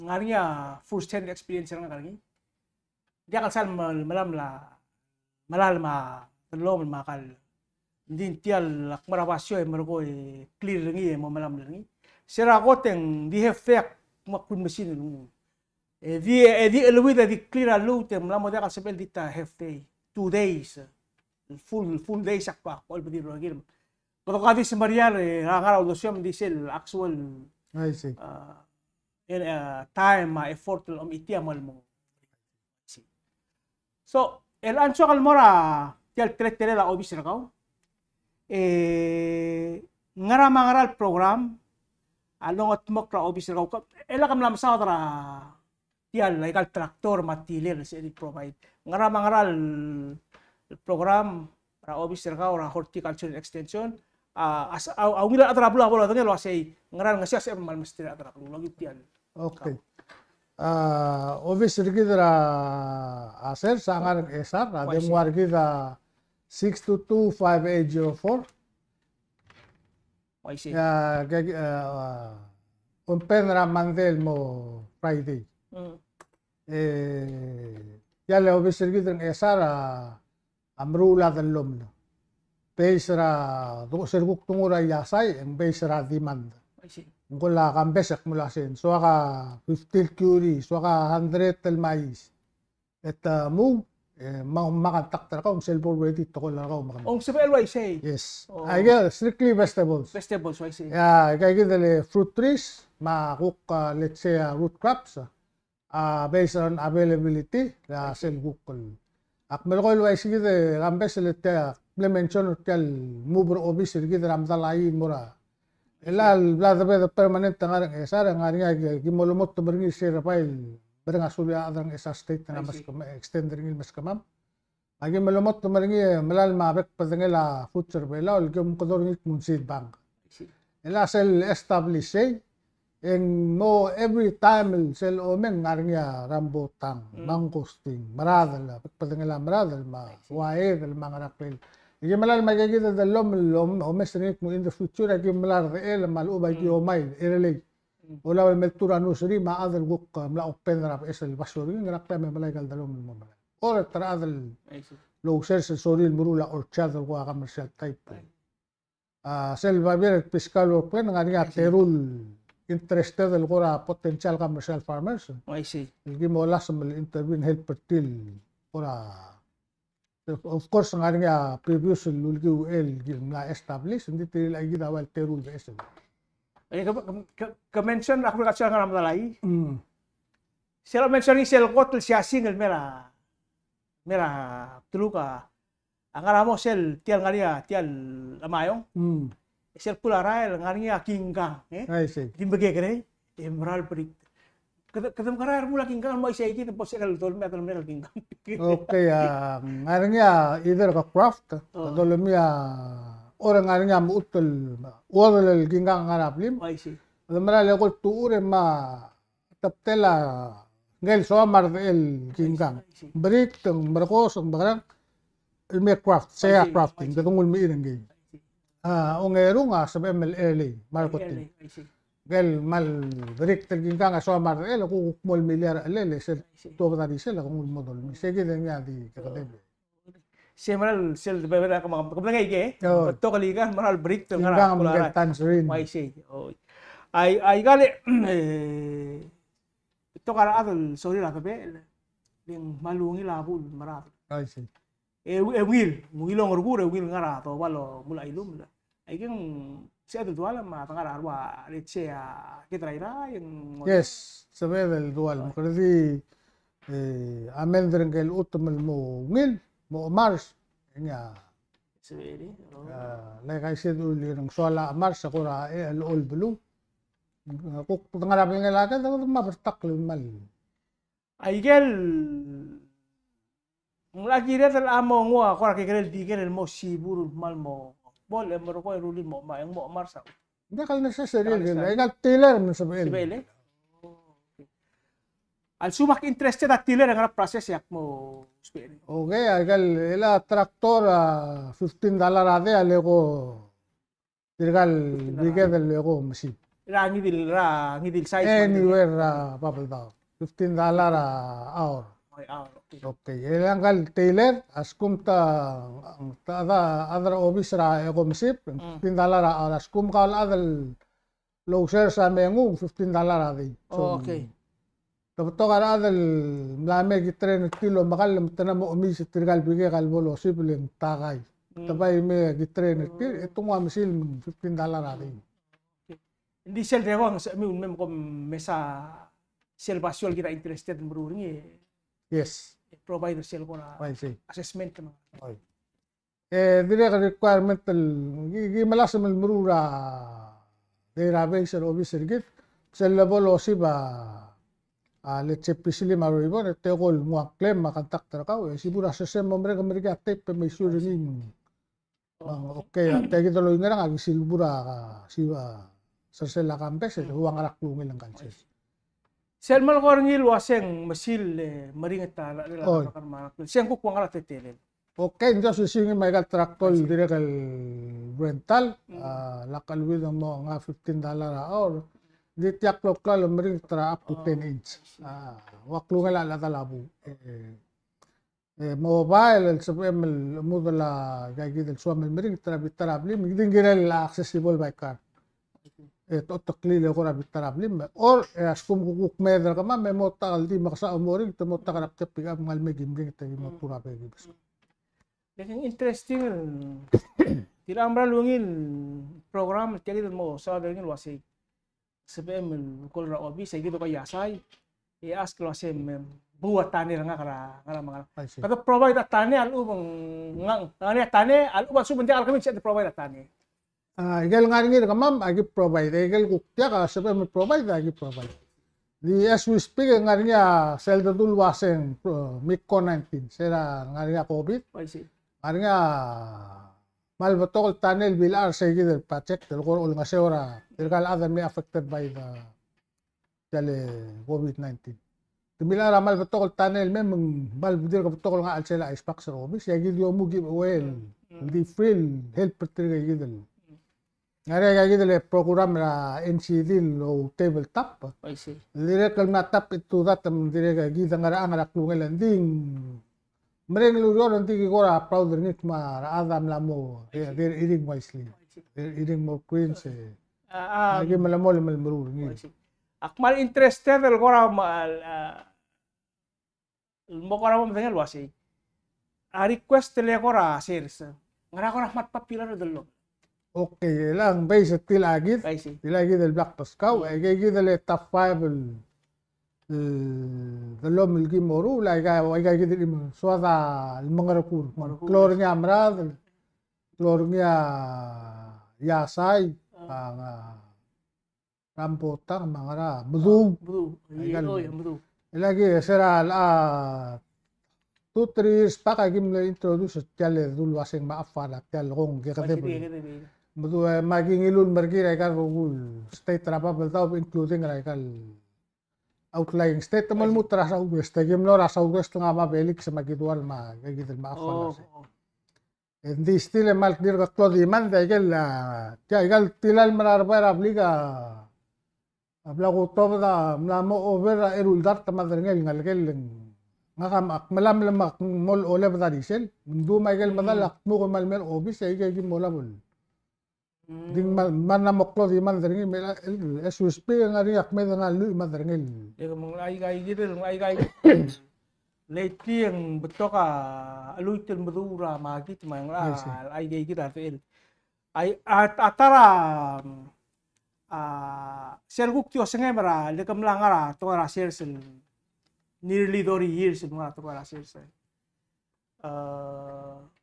ngar er ngii a first hand experience er ngak er ngii. Diak el sal me-, melalem a, melalem a dellomel me a kall. Ng di tia el ak mo er a basio e merekong e clear er ngii e mo melalem er ngii. Se er a kot e ng di half day ak mo Queen Machine el nguu. E di, e di cheleuid e di clear a lluut e ng mla mo diak el sebechel di ta half day, two days. Full, full days ak, ak bo el bedul er ngii. Kede ko a di semeriar e ngar er a uldesuem, di sel actual, I see, a, el, a, time, a, effort el omitii a mo el mo. So, el answer el mo er a tia el teletelel a obis er kau. E ngera me a ngera el program a longetmokl er a obis er kau? E lak mla mesaod er a tia el aika el tractor me a tiller el sebechir el provide. Ngera me a ngera el program er a obis er kau er a Horticulture and Extension a, a, a ungil a rechad er a beluu a bo lodengei el uasei ngera el ngeseu a sebechem el mesterir a rechad er a beluu el okiu tia el. Okay. A obis er kid er a sers a ngar er a Ngchesar, a dengua er kid a six two two five eight zero four. Uaisei. Ia, ke, a, open er a Monday el mo Friday. Mm. E, tia el obis er kid er a Ngchesar a, a meruul a dellomel. Base er a, du-, se el kuk donguu er a iasai, e ng base er a demand. Uaisei. Ng kuk a kambes e kmo uasei, soak a fifty el kiuri, soak a hundred el mais. E te move, e, me, me a contact er kau, me sel bo ready tekoi er kau me kemam. Ng sebechel el uaisei. Yes. Oh. Aike strictly vegetables. Vegetables, uaisei. Ia, aika kid el fruit trees, me a kuk, a, let's say, a, root crops, a, based on availability, a, sel kuk el. Ak melekoi el uaisei kid e kambes el tia, mle mention er tia el move er a obis er kid er a Medalaii el mo er a. Chelecha el bla debed el permanent a ngar er a Ngchesar, e ng ngar er ngii a ki, ki mo lomotem er ngii er sel bai el mereng a sulir a chad er a Ngchesar State e ng meskemam, extend er ngii el meskemam. Me aki mo lomotem er ngii e melalem a bek el bedengel a foods er a Belau el ki omekedong er ngii el kmo ng seed bank. Chelecha sel establish sei, e ng mo every time el sel omeng ng ngar er ngii a rambutan, mangosteen, meradel, a bek el bedengel a meradel, me a uaedel, me a ngereklel. E ki melalem aika kid el dellomel el om-, omes er ngii el kmo in the future, aki melai a redechel, me a lechub e aki omai el, e relay. Olau el meltur a nursery me a chad el kuk, e, mla open er a beches el basio er ngii, ngereklel me melai aika el dellomel el mo melai. Or e te chad el lousers el sorir el meruul a orchard el kuk a commercial type. A, sel babier el fiscal work plan, ng ngar er ngii a teru el interested el kora potential commercial farmers. Uaisei. El ki mo lasem el intervene help er tir el kora Of course, ng ngar er ngii a previous el ulekiu el ki mla establish, ng di tirke el kid a ua el teru el beches el. E ke, ke, ke, ke mention er a agriculture el ngar er a Medalaii. Mm. Sel mention er ngii sel kot el siasing el mera, mera teluk a, a ngar er a mo sel tia el ngar er ngii a tia el Amaiong. Mm. Sel kuk a rael, ngar er ngii a kingkang, e? I see. Di mekekerei, e mera el brick. Kede, kede mekera el remuul a kingkang el mo isei kid, bo se el dolmii a dolmii el kingkang. Okay, a, ngar er ngii a either ke craft, oh, ke dolmii a, or ngar er ngii a mechut el, uodel el kingkang ngar er a blim. I see. Kede mera el eko el tuchur e me a tebtel a ngii el soam a redechel el kingkang. I see, I see. Brick, te ng merekos, te ng mekerang, el me craft, sei a crafting, kede nguu el mechir er ngii. I see. A, ongerung a sebechem el elei, me a rekotii. Elei, I see. Ngii el me a brick el kingkang a soam a redechel, e kuk mo el miliar a chelel, e sel, I see, tuobed a risel, e kede nguu el mo dolmii. Sei kid e ngii a di, kede. Sei mera el sel bebil er a kemam, kemam ngai ke, e? Oh. Betok el ikang, mera el brick, te ngar er a kingkang, kora me a tangerine. Uaisei. Oh. Ai, aika el, e, betok a rechad el sorir a debechel, le ng kmal ungil a buil el mera. Uaisei. E, e ungil, ungil a ongerekur, e ungil ngar er a doba el omulai a ilumel. Aike ng sebeched el dualem me a dengar er a rua, let's say, a, kid er a Irrai, e ng. Yes, sebeched el dualem. Oi. Me kede di, e, amend er ngike el chutem el mo ungil, mo chemars, e ng a. Sebeched, o. A, like I said earlier, ng soal a chemars, a kora, e, el olbeluu. Kuk dengar er a belngel a ked, kede me a bertakl el mal. Aike el ng locha kired el mo nguu a kora kekerei el diker el mo sibu el kmal mo kbol e merekong e rullii el mo, me ng mo chemars a. Ng diak el necessary el, aika el tiller me ng sebechel. Sebechel, e? A lsekum ak interested a tiller e ngera process e ak mo sebechel? Okay, aika el, el a tractor a fifteen dollar a day a leko Tirka el biked el eko machine. Er a ngii di el, er a ngii di el size. Anywhere er a Babeldaob. Fifteen dollar a hour. Oh, hour, okay. Okay. E ngka el tiller, a lsekum te, te, a, a other office er a eko machine, fifteen dollar a hour. A lsekum kau el chad el lousers a me nguu, fifteen dollar a day. So, oh, okay. Te betok a rechad el mla me ki train er tir el omekall me te mla mo chemiis er tirka el bikek el bo losibel e ng takai. Te bai me ki train er tir, e te nguu a mesil me ng fifteen dollar a day. Ng di sel debo ng sebechemiu el mei me kom mesa sel basio el kid a interested el meruul er ngii. Yes. E provide er sel kora assessment. Oi. E dirrek el requirement el ki, ki melasem el meruul a database er a obis er kid, sel lebo losib a, a, let's say, pisilim a ribon, e te ko el nguu a claim me a contact er kau, e sibur a sesei mo merek, merek a tape me issuer er ngii. A, okay, a tia kid el oingerang a ki sibur a, a, si, a, sesei a kambes, e ua ngera klungel ngkal sel. Sel melekoi er ngii el uaseng mesil, e, meringel a, a, a, oi, a, a, sel kuk ua ngera teletelel. Okay, ng di osisiu ngii me aika el tractor el dirrek el rental, a, lak el uid el mo ngar fifteen dollar a hour. Ng di tia klokloal el meringel er a up to ten inch. A, ua klungel a chad el buu. E, e, mobile el sebechem el model a ika kid el soam el meringel er a bita er a blim, ng di ng kirel accessible by car. E te oteklii el eko er a bita er a blim, or, e, a lsekum kuk, kuk meed er kemam, me mo ta el di mekesai a mo ringel, te mo ta er a bita er a pickup me ng kmal mei e ki meringel e te ki mo tuu er a bek el beskau. Ng interesting el, tirka a mera el ungil program, tia kid el mo soad er ngii el uasei. Sebechem el call er a obis, e kid a ko iasai. E ask el uasei me, buu a tane er ngak er a, ngera me ngera. I see. Kede provide a tane a lechub ng, ng, ng ngar er ngii a tane, a lechub a lsekum ng diak el kemiu e ng sebeched el provide a tane. A, ikel ngar er ngii er kemam, a ki provide. Ikel kuk diak a sebechem el provide, a ki provide. Di as we speak, e ngar er ngii a sel dedu el uaseng, uh, Miko nineteen. Sel ngar er ngii a COVID. I see. Ngar er ngii a kmal betok el tane el bilechar er sei kid el project, el kora olengeseu er tirka el chad el mle affected by the tia el COVID nineteen. Te milechar a kmal betok el tane el mei me ng kmal dirk betok el ngar er a chelsel a ice box er a obis, e aki di omuchel el, el di free el help er tirke kid el. Ngar er ngii aika kid el program er a NCD el ou tabletop. I see. Dirrek el mla tap into that, me ng dirrek kid a ngar er a, ngar er a klungel, ng di ng mereng el ureor, ng di ki kora proud er ngii me a rechad a mla mo, e, they're eating wisely. They're eating more greens, e. A, a, aki melemolem el meruul er ngii. I see. Ak kmal interested el kora, a, a, el mo kora mo medengei el uasei. A request el kora sers. Ngera kora kmal popular el dellomel. Okay, e le ng base er tia kid. I see. Tia kid el Black Pascal, e, aika kid el top five el, el dellomel el ki mo ruul, aika, aika kid el soad el mengerekur. Mengerekur. Klou er ngii a merad, klou er ngii a iasai, a, a, Rambotang me a ngera, Medu. Medu. Aika el, oh, yeah, Medu. E le aki se er a, a, two, three years back, aki mle introduce tia el dul uaseng me a far, tia el kong ke kedeb. Medu, e, me aki ngiluu el mer kid er aika el rokui el state er a Babeldaob, including er aika el outlying state, me lmuut er a Southwest, aki mlo er a Southwest el ngar er a Mabelix me aki duar me aika kid el me a far. Oh, oh. E ng di still e kmal dirk klou a demand, aike el, a, tia, aike el tilal mera er a bai er a blik a, a bla kutobed a mla mo over a eru el dart me a derengel ngelekel, ngak a, ak melamem el mo olebed a risel, ng di me aike el medal a kmo kmal mei er a obis, aike aki mo olab el. Ng di ng kmal, kmal mla mo klou a demand er ngii, me a, el, as we speak, e ng ngar er ngii a kmeed el ngar er a lluich me a derengel. E ke me ng aika kid el, ng aika kid. Lately e ng betok a lluich el meduch er a makit me ng, I see, aika kid a techel. Ai, a, a ta er a, a, sel kuk di osengem er a, le ke mla ngar er a tekoi er a sers el nearly thirty years el ngar er a tekoi er a sers. A,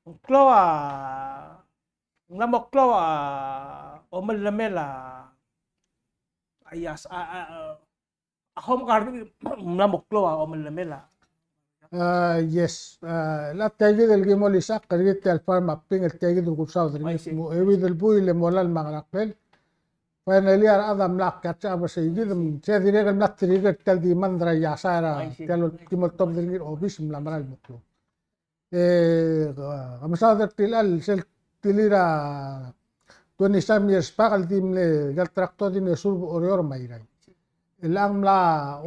ng klou a, ng mla mo klou a omellemel a, a, yes, a, a, a, a home garden, ng mla mo klou a omellemel a. A, yes. A, le tia kid el ki mo lisechakl er kid tia el farm mapping, el tia kid el kursaod er ngii, I see, mo euid el buil e mo lal me a ngera klel. Finally a rechad a mla catch up er sei kid, me se dirrek el mla trigger tia el demand er a iasai er a, I see, tia el ki mo oltobed er ngii er a obis, mla mera el mo klou. E, a, ke mesaod er tilecha el sel tilir a twenty some years back el di mle, aika el tractor di mle serve er a Oreor me a Irrai. E le ng mla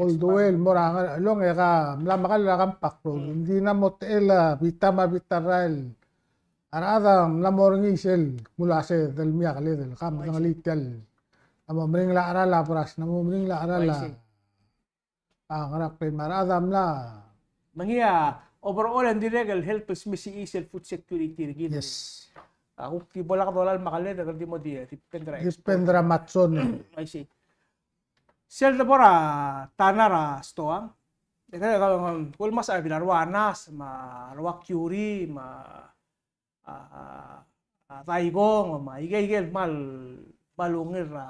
all the way el mo er a Ngerchelong e ke mla mekall er a Compact Road. Ng di ng mo techel a bita me a bita el rael. A rechad a mla mo er ngii sel, mla se delemii a keled el ka medengelii tia el. Ng mo meringel a cheral a beras, ng mo meringel a cheral a. A, ngera klel me a rechad a mla. Me ngii a overall e ng dirrek el help el smisichii sel food security er kid. Yes. A kuk di bo lak dolai me a keled e kede di mo di, e, depend er a, depend er a matson. I see. Sel debo er a tana er a stoang. E ke, ke, ke, kuk el mesa a bill a rua nas, me a rua kiuri, me a a, a, a, daikong, me a, aike, aike el kmal, kmal ungil er a,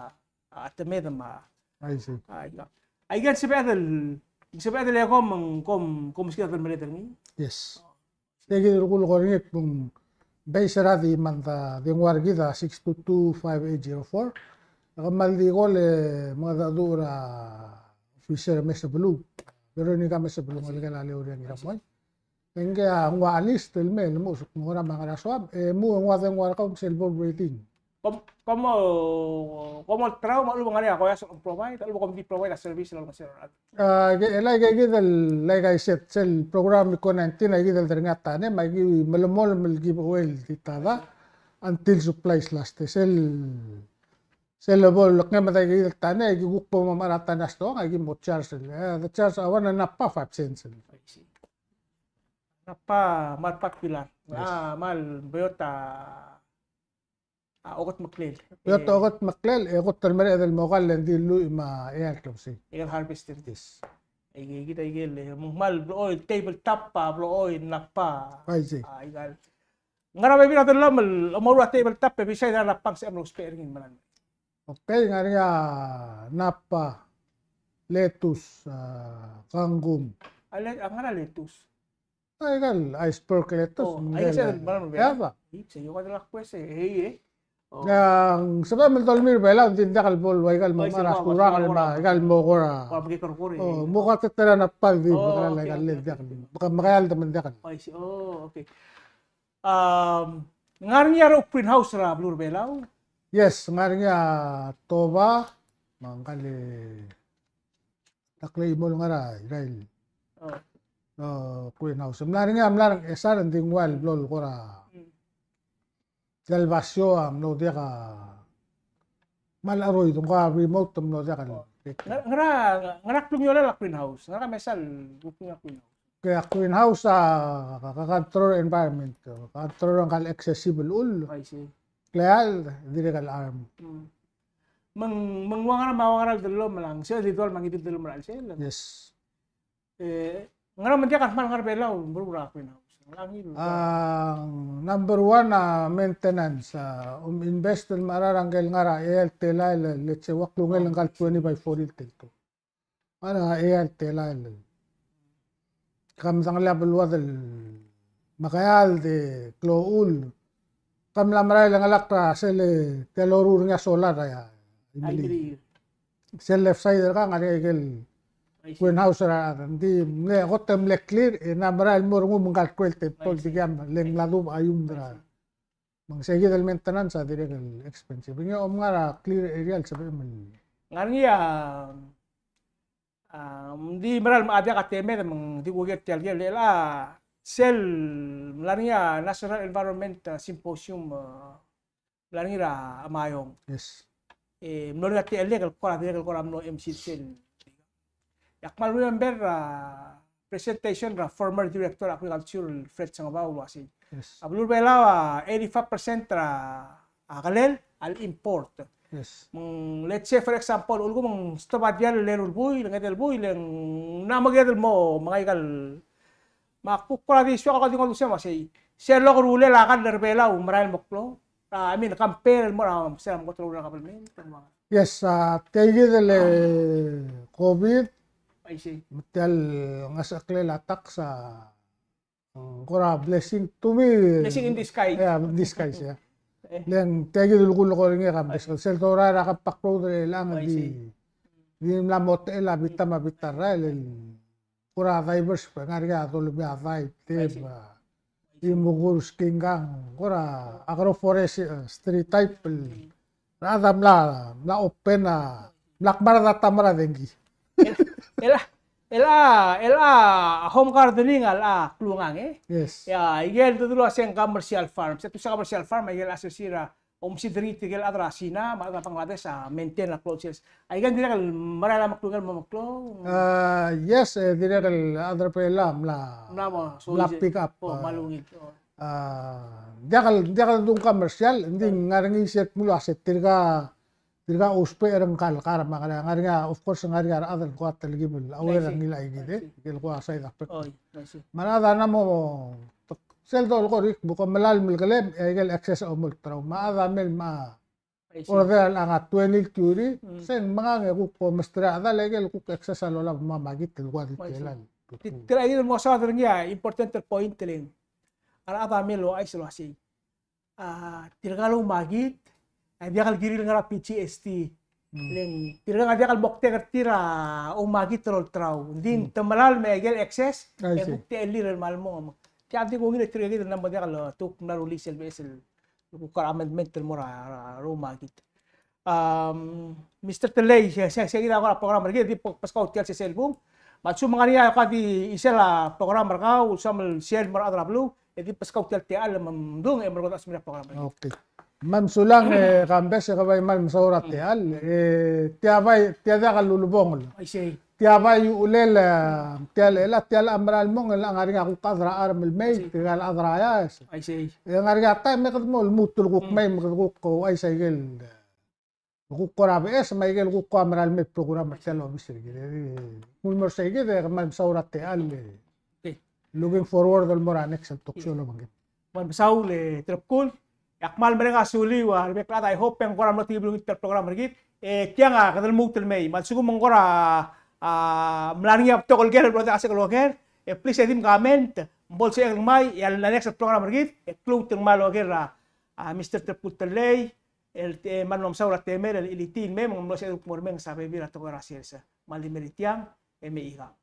a, temed me a. I see. A, aike, aike el sebeched el, sebeched el e kom, kom, kom meskid a delmereder er ngii. Yes. Tia kid el rokui el ko er ngii kmo ng base er a demand a di nguu er kid a six two two five eight zero four. E kmal di ko el mengedecheduch er a officer Mesebeluu. Veronica Mesebeluu, ngelekel a Leuria Ngiramoi. E ngii a nguu a list el mei el mo suk ngera me a ngera soam, e mo nguu a dengua er kau me sel bo el rating. Kom, kom, kom olterau me a lechub e ng ngar er ngii a koias el provide, a lechub e kom di provide a service el olengeseu er a rechad. A, ke, el aike kid el, like I said, sel program er a COVID nineteen, aike kid el derengii a tane, me aike kid melemolem el give away el di tada, until supplies last. Sel, sel bo el kengei me aike kid el tane, aike kuk bo mo mechar a tane a stoang, aike kid mo charge el, e, the charge a one a NAPA five cents. I see. NAPA, kmal popular. Yes. A, kmal beot a a, okedmeklel. Beot a okedmeklel, e kot el mereched el mo kall e ng di lluich me a eai el klebesei. Aike el harvester. Yes. Aike, aike, aike el, e, me ng kmal blechoel tabletop, a, blechoel NAPA. I see. A, aike el. Ngera bebil a dellomel el omoruul a tabletop, e beside er a NAPA ng sebechem el ousbech er ngii el meral. Okay, ng ngar er ngii a NAPA, lettuce, a, kangkung. A, le-, a, ngera lettuce? Aike el iceberg lettuce. O, aike sel, e, a, ba. Ng sebechem el dolemii er a Belau, ng di ng diak el bo el ua aike el mo mechar a sturang el me aike el mo kora. O, mo kateterir a NAPA el di, o, mekera, okay, aike el, okay, diak el, okay. Meka-, mekeald me ng diak el. O, I see. O, okay. Um, ng ngar er ngii a rokui el greenhouse er a beluu er a Belau? Yes, ng ngar er ngii a Toba, me ngkal e Taklei Imol ngar er a irael. O. O, greenhouse. Mla er ngii a mla er a Ngchesar, ng di ng ua el blo el kora. Mm. Tia el basio a mlo diak a, kmal cheroid, ng kora remote a mlo diak a. O. Ngera, ngera, ngera klungiolel a greenhouse? Ngera mesa el klungiolel a greenhouse? Ke a greenhouse a, ka, ka control environment, ka control ngkal excessive el chull. I see. Kleald, dirrek el harm. Mm. Me ng, me ng ua ngera me a ua ngera el dellomel a, ng sel di dual me a ngii di el dellomel er a chelsel. Yes. E, ngera me ng diak a kmal ngar er a Belau el meruul er a greenhouse? Ng ngii el, a, number one a maintenance, a, om invest el mechar a ngike el ngar er a eai el telael, let's say, ua klungel ngkal twenty by forty el telko. Ngar er a eai el telael. Ke medengelii a beluad el mekeald e klou el chull. Ke mla merael e ngelakl er a sel, tia el loruul er ngii a solar er a Imeliik. Imeliik. Sel left side er kau a ngar er ngii a ikel greenhouse er a rechad. Ng di mle kot e mle clear, e ng merael el mo er ngii me ngkal cruel tebtol. I see. Di kiam le ng mla dubech a iumd er a. Me ng sei kid el maintenance a dirrek el expensive. Ngii a om ngar er a clear area el sebechem el. Ngar er ngii a, a, ng di mera el mla diak a temed me ng di kuker tia el ker el, a, sel mla er ngii a National Environment, a, Symposium, a, mla er ngii er a Meyuns. Yes. E, mlo er ngii a techellek el kora, dirrek el kora mlo M C sel. Ak kmal remember, a, presentation er a former director er a agriculture, Fred Sengebau, el uasei. Yes. A beluu er a Belau a eighty-five percent er a, a kelel a le import. Yes. Me ng, let's say, for example, ulekum ng stob a diall el eru el buil, ngedei el buil, e ng mla mekired el mo, me ng aika el Me ak kuk kora di soak a kuk di ngodech el uasei, sel lokerulel a kall er a Belau, merael el mo klou. A, I mean, compare el mo er a, sel mo klou er a kabelment. Yes, a, tia kid el, e, COVID. I see. Me tia el ngesecheklel a tax a, mm, kora blessing to me. Blessing in disguise. Yeah, in disguise, yeah. E. Le ng tia kid el kuk leko er ngii a kam, sel dorael er a Compact Road er chelechang, I see, di, di mla mo techel a bita me a bita el rael el kora diverse, ngar er ngii a dolemii a dive, I see, a, di mekur skingkang, kora agroforestry type el, rechad a mla, mla open a, mla kmard a ta mera dengki. El, el, el, el home gardening a, a klungang, e? Yes. Ya, ikel dodulu a se ng commercial farm. Se tu se commercial farm, ikel a sesir a, omsiderngii tirke el chad er a Sina, me a chad er a Bangladesh a maintain a klou el sils. Aike ng dirrek el merael a meklou el mo meklou? A, yes, e, dirrek el chad er a Belau a mla, mla pick up. O, a, mla ungil. O. A, diak el, diak el dung commercial, ng di ngar er ngii sel kmo el uasei tirka, tirka ousbech er ngkal kar me a ngar er ngii a, of course, ngar er ngii a rechad el kuk telkib el aware er ngii el aike kid, e, ikel kuk side effect. O, I see. Me a rechad a mla mo, Sel dolekoi er ngii, me ke melalem el kelem, e a ikel excess a omolterau. Me a chad a mei me a order el ngar er a twenty el thirty, se ng mengang e kuk ko mesterir a chad el ikel kuk excess el olab me a makit el ua di tela. Tirka el mo saod er ngii a important el point el ng, a rechad a mei el ouchais el uasei, a, tirka el oumakit a diak el kirir el ngar er a P G S T. Le ng tirka a diak el moktek er tir a oumakit el olterau. Ng di te melalem me a ikel excess, e kuk techellir el kmal mong. Tia di kuk ngii e tirka kid a mla mo diak el, tuk mla rullii sel beches el kuk er a amendment el mo er a, er a, er a oumakit. Um, Mister Tellei, se, se, se kid a kora program er kid, e di beskau tia el sesei el bung. Me a lsekum ng ngar er ngii a kora di chisel a program er kau, soam el sel mo er a rechad er a beluu, e di beskau tia el techall me mdung e merekong e smecher a program er kid. Okay. Me mesulang, e, Kambes, e ke bai kmal mesaul er a techall, e, tia bai, tia diak el ulebongel. Aisei. Tia bai uchelel, e, tia el, tia el mera el mong, e le ngar er ngii a kuk chad er a charm el mei, tirka el chad er a ias. Aisei. E ngar er ngii a taem e kede mo lmuut el kuk mei, me kede kuk ouchais a ikel, e, kuk kora beches, me a ikel kuk kora mera el mei el program er tia el obis er kid. E di, kmal mo er sei kid, e kmal mesaul er a techall, e. Okay. Looking forward el mo er a next el talk show el obengkid. Kmal mesaul e Terebkul. E ak kmal mereng a suliu a rebek el chad, I hope e ng kora mlo tia el beluu er tia el program er kid. E tiang a kede lmuut el mei. Me a lsekum ng kora, a, mla er ngii a betok el ker el blo diak a sebechek el oker, e please e di mkament, me bo lsebechek el ngmai, e a next el program er kid, e kluut el ngmai el oker er a, a, Mister Terebkul Tellei, el, e, kmal mlo mesaul er a temel el chilitii el mei, me ng mlo sebeched el kuk mo remenges a bebil er a tekoi er a sils. Me a le mei er tiang, e mechikang.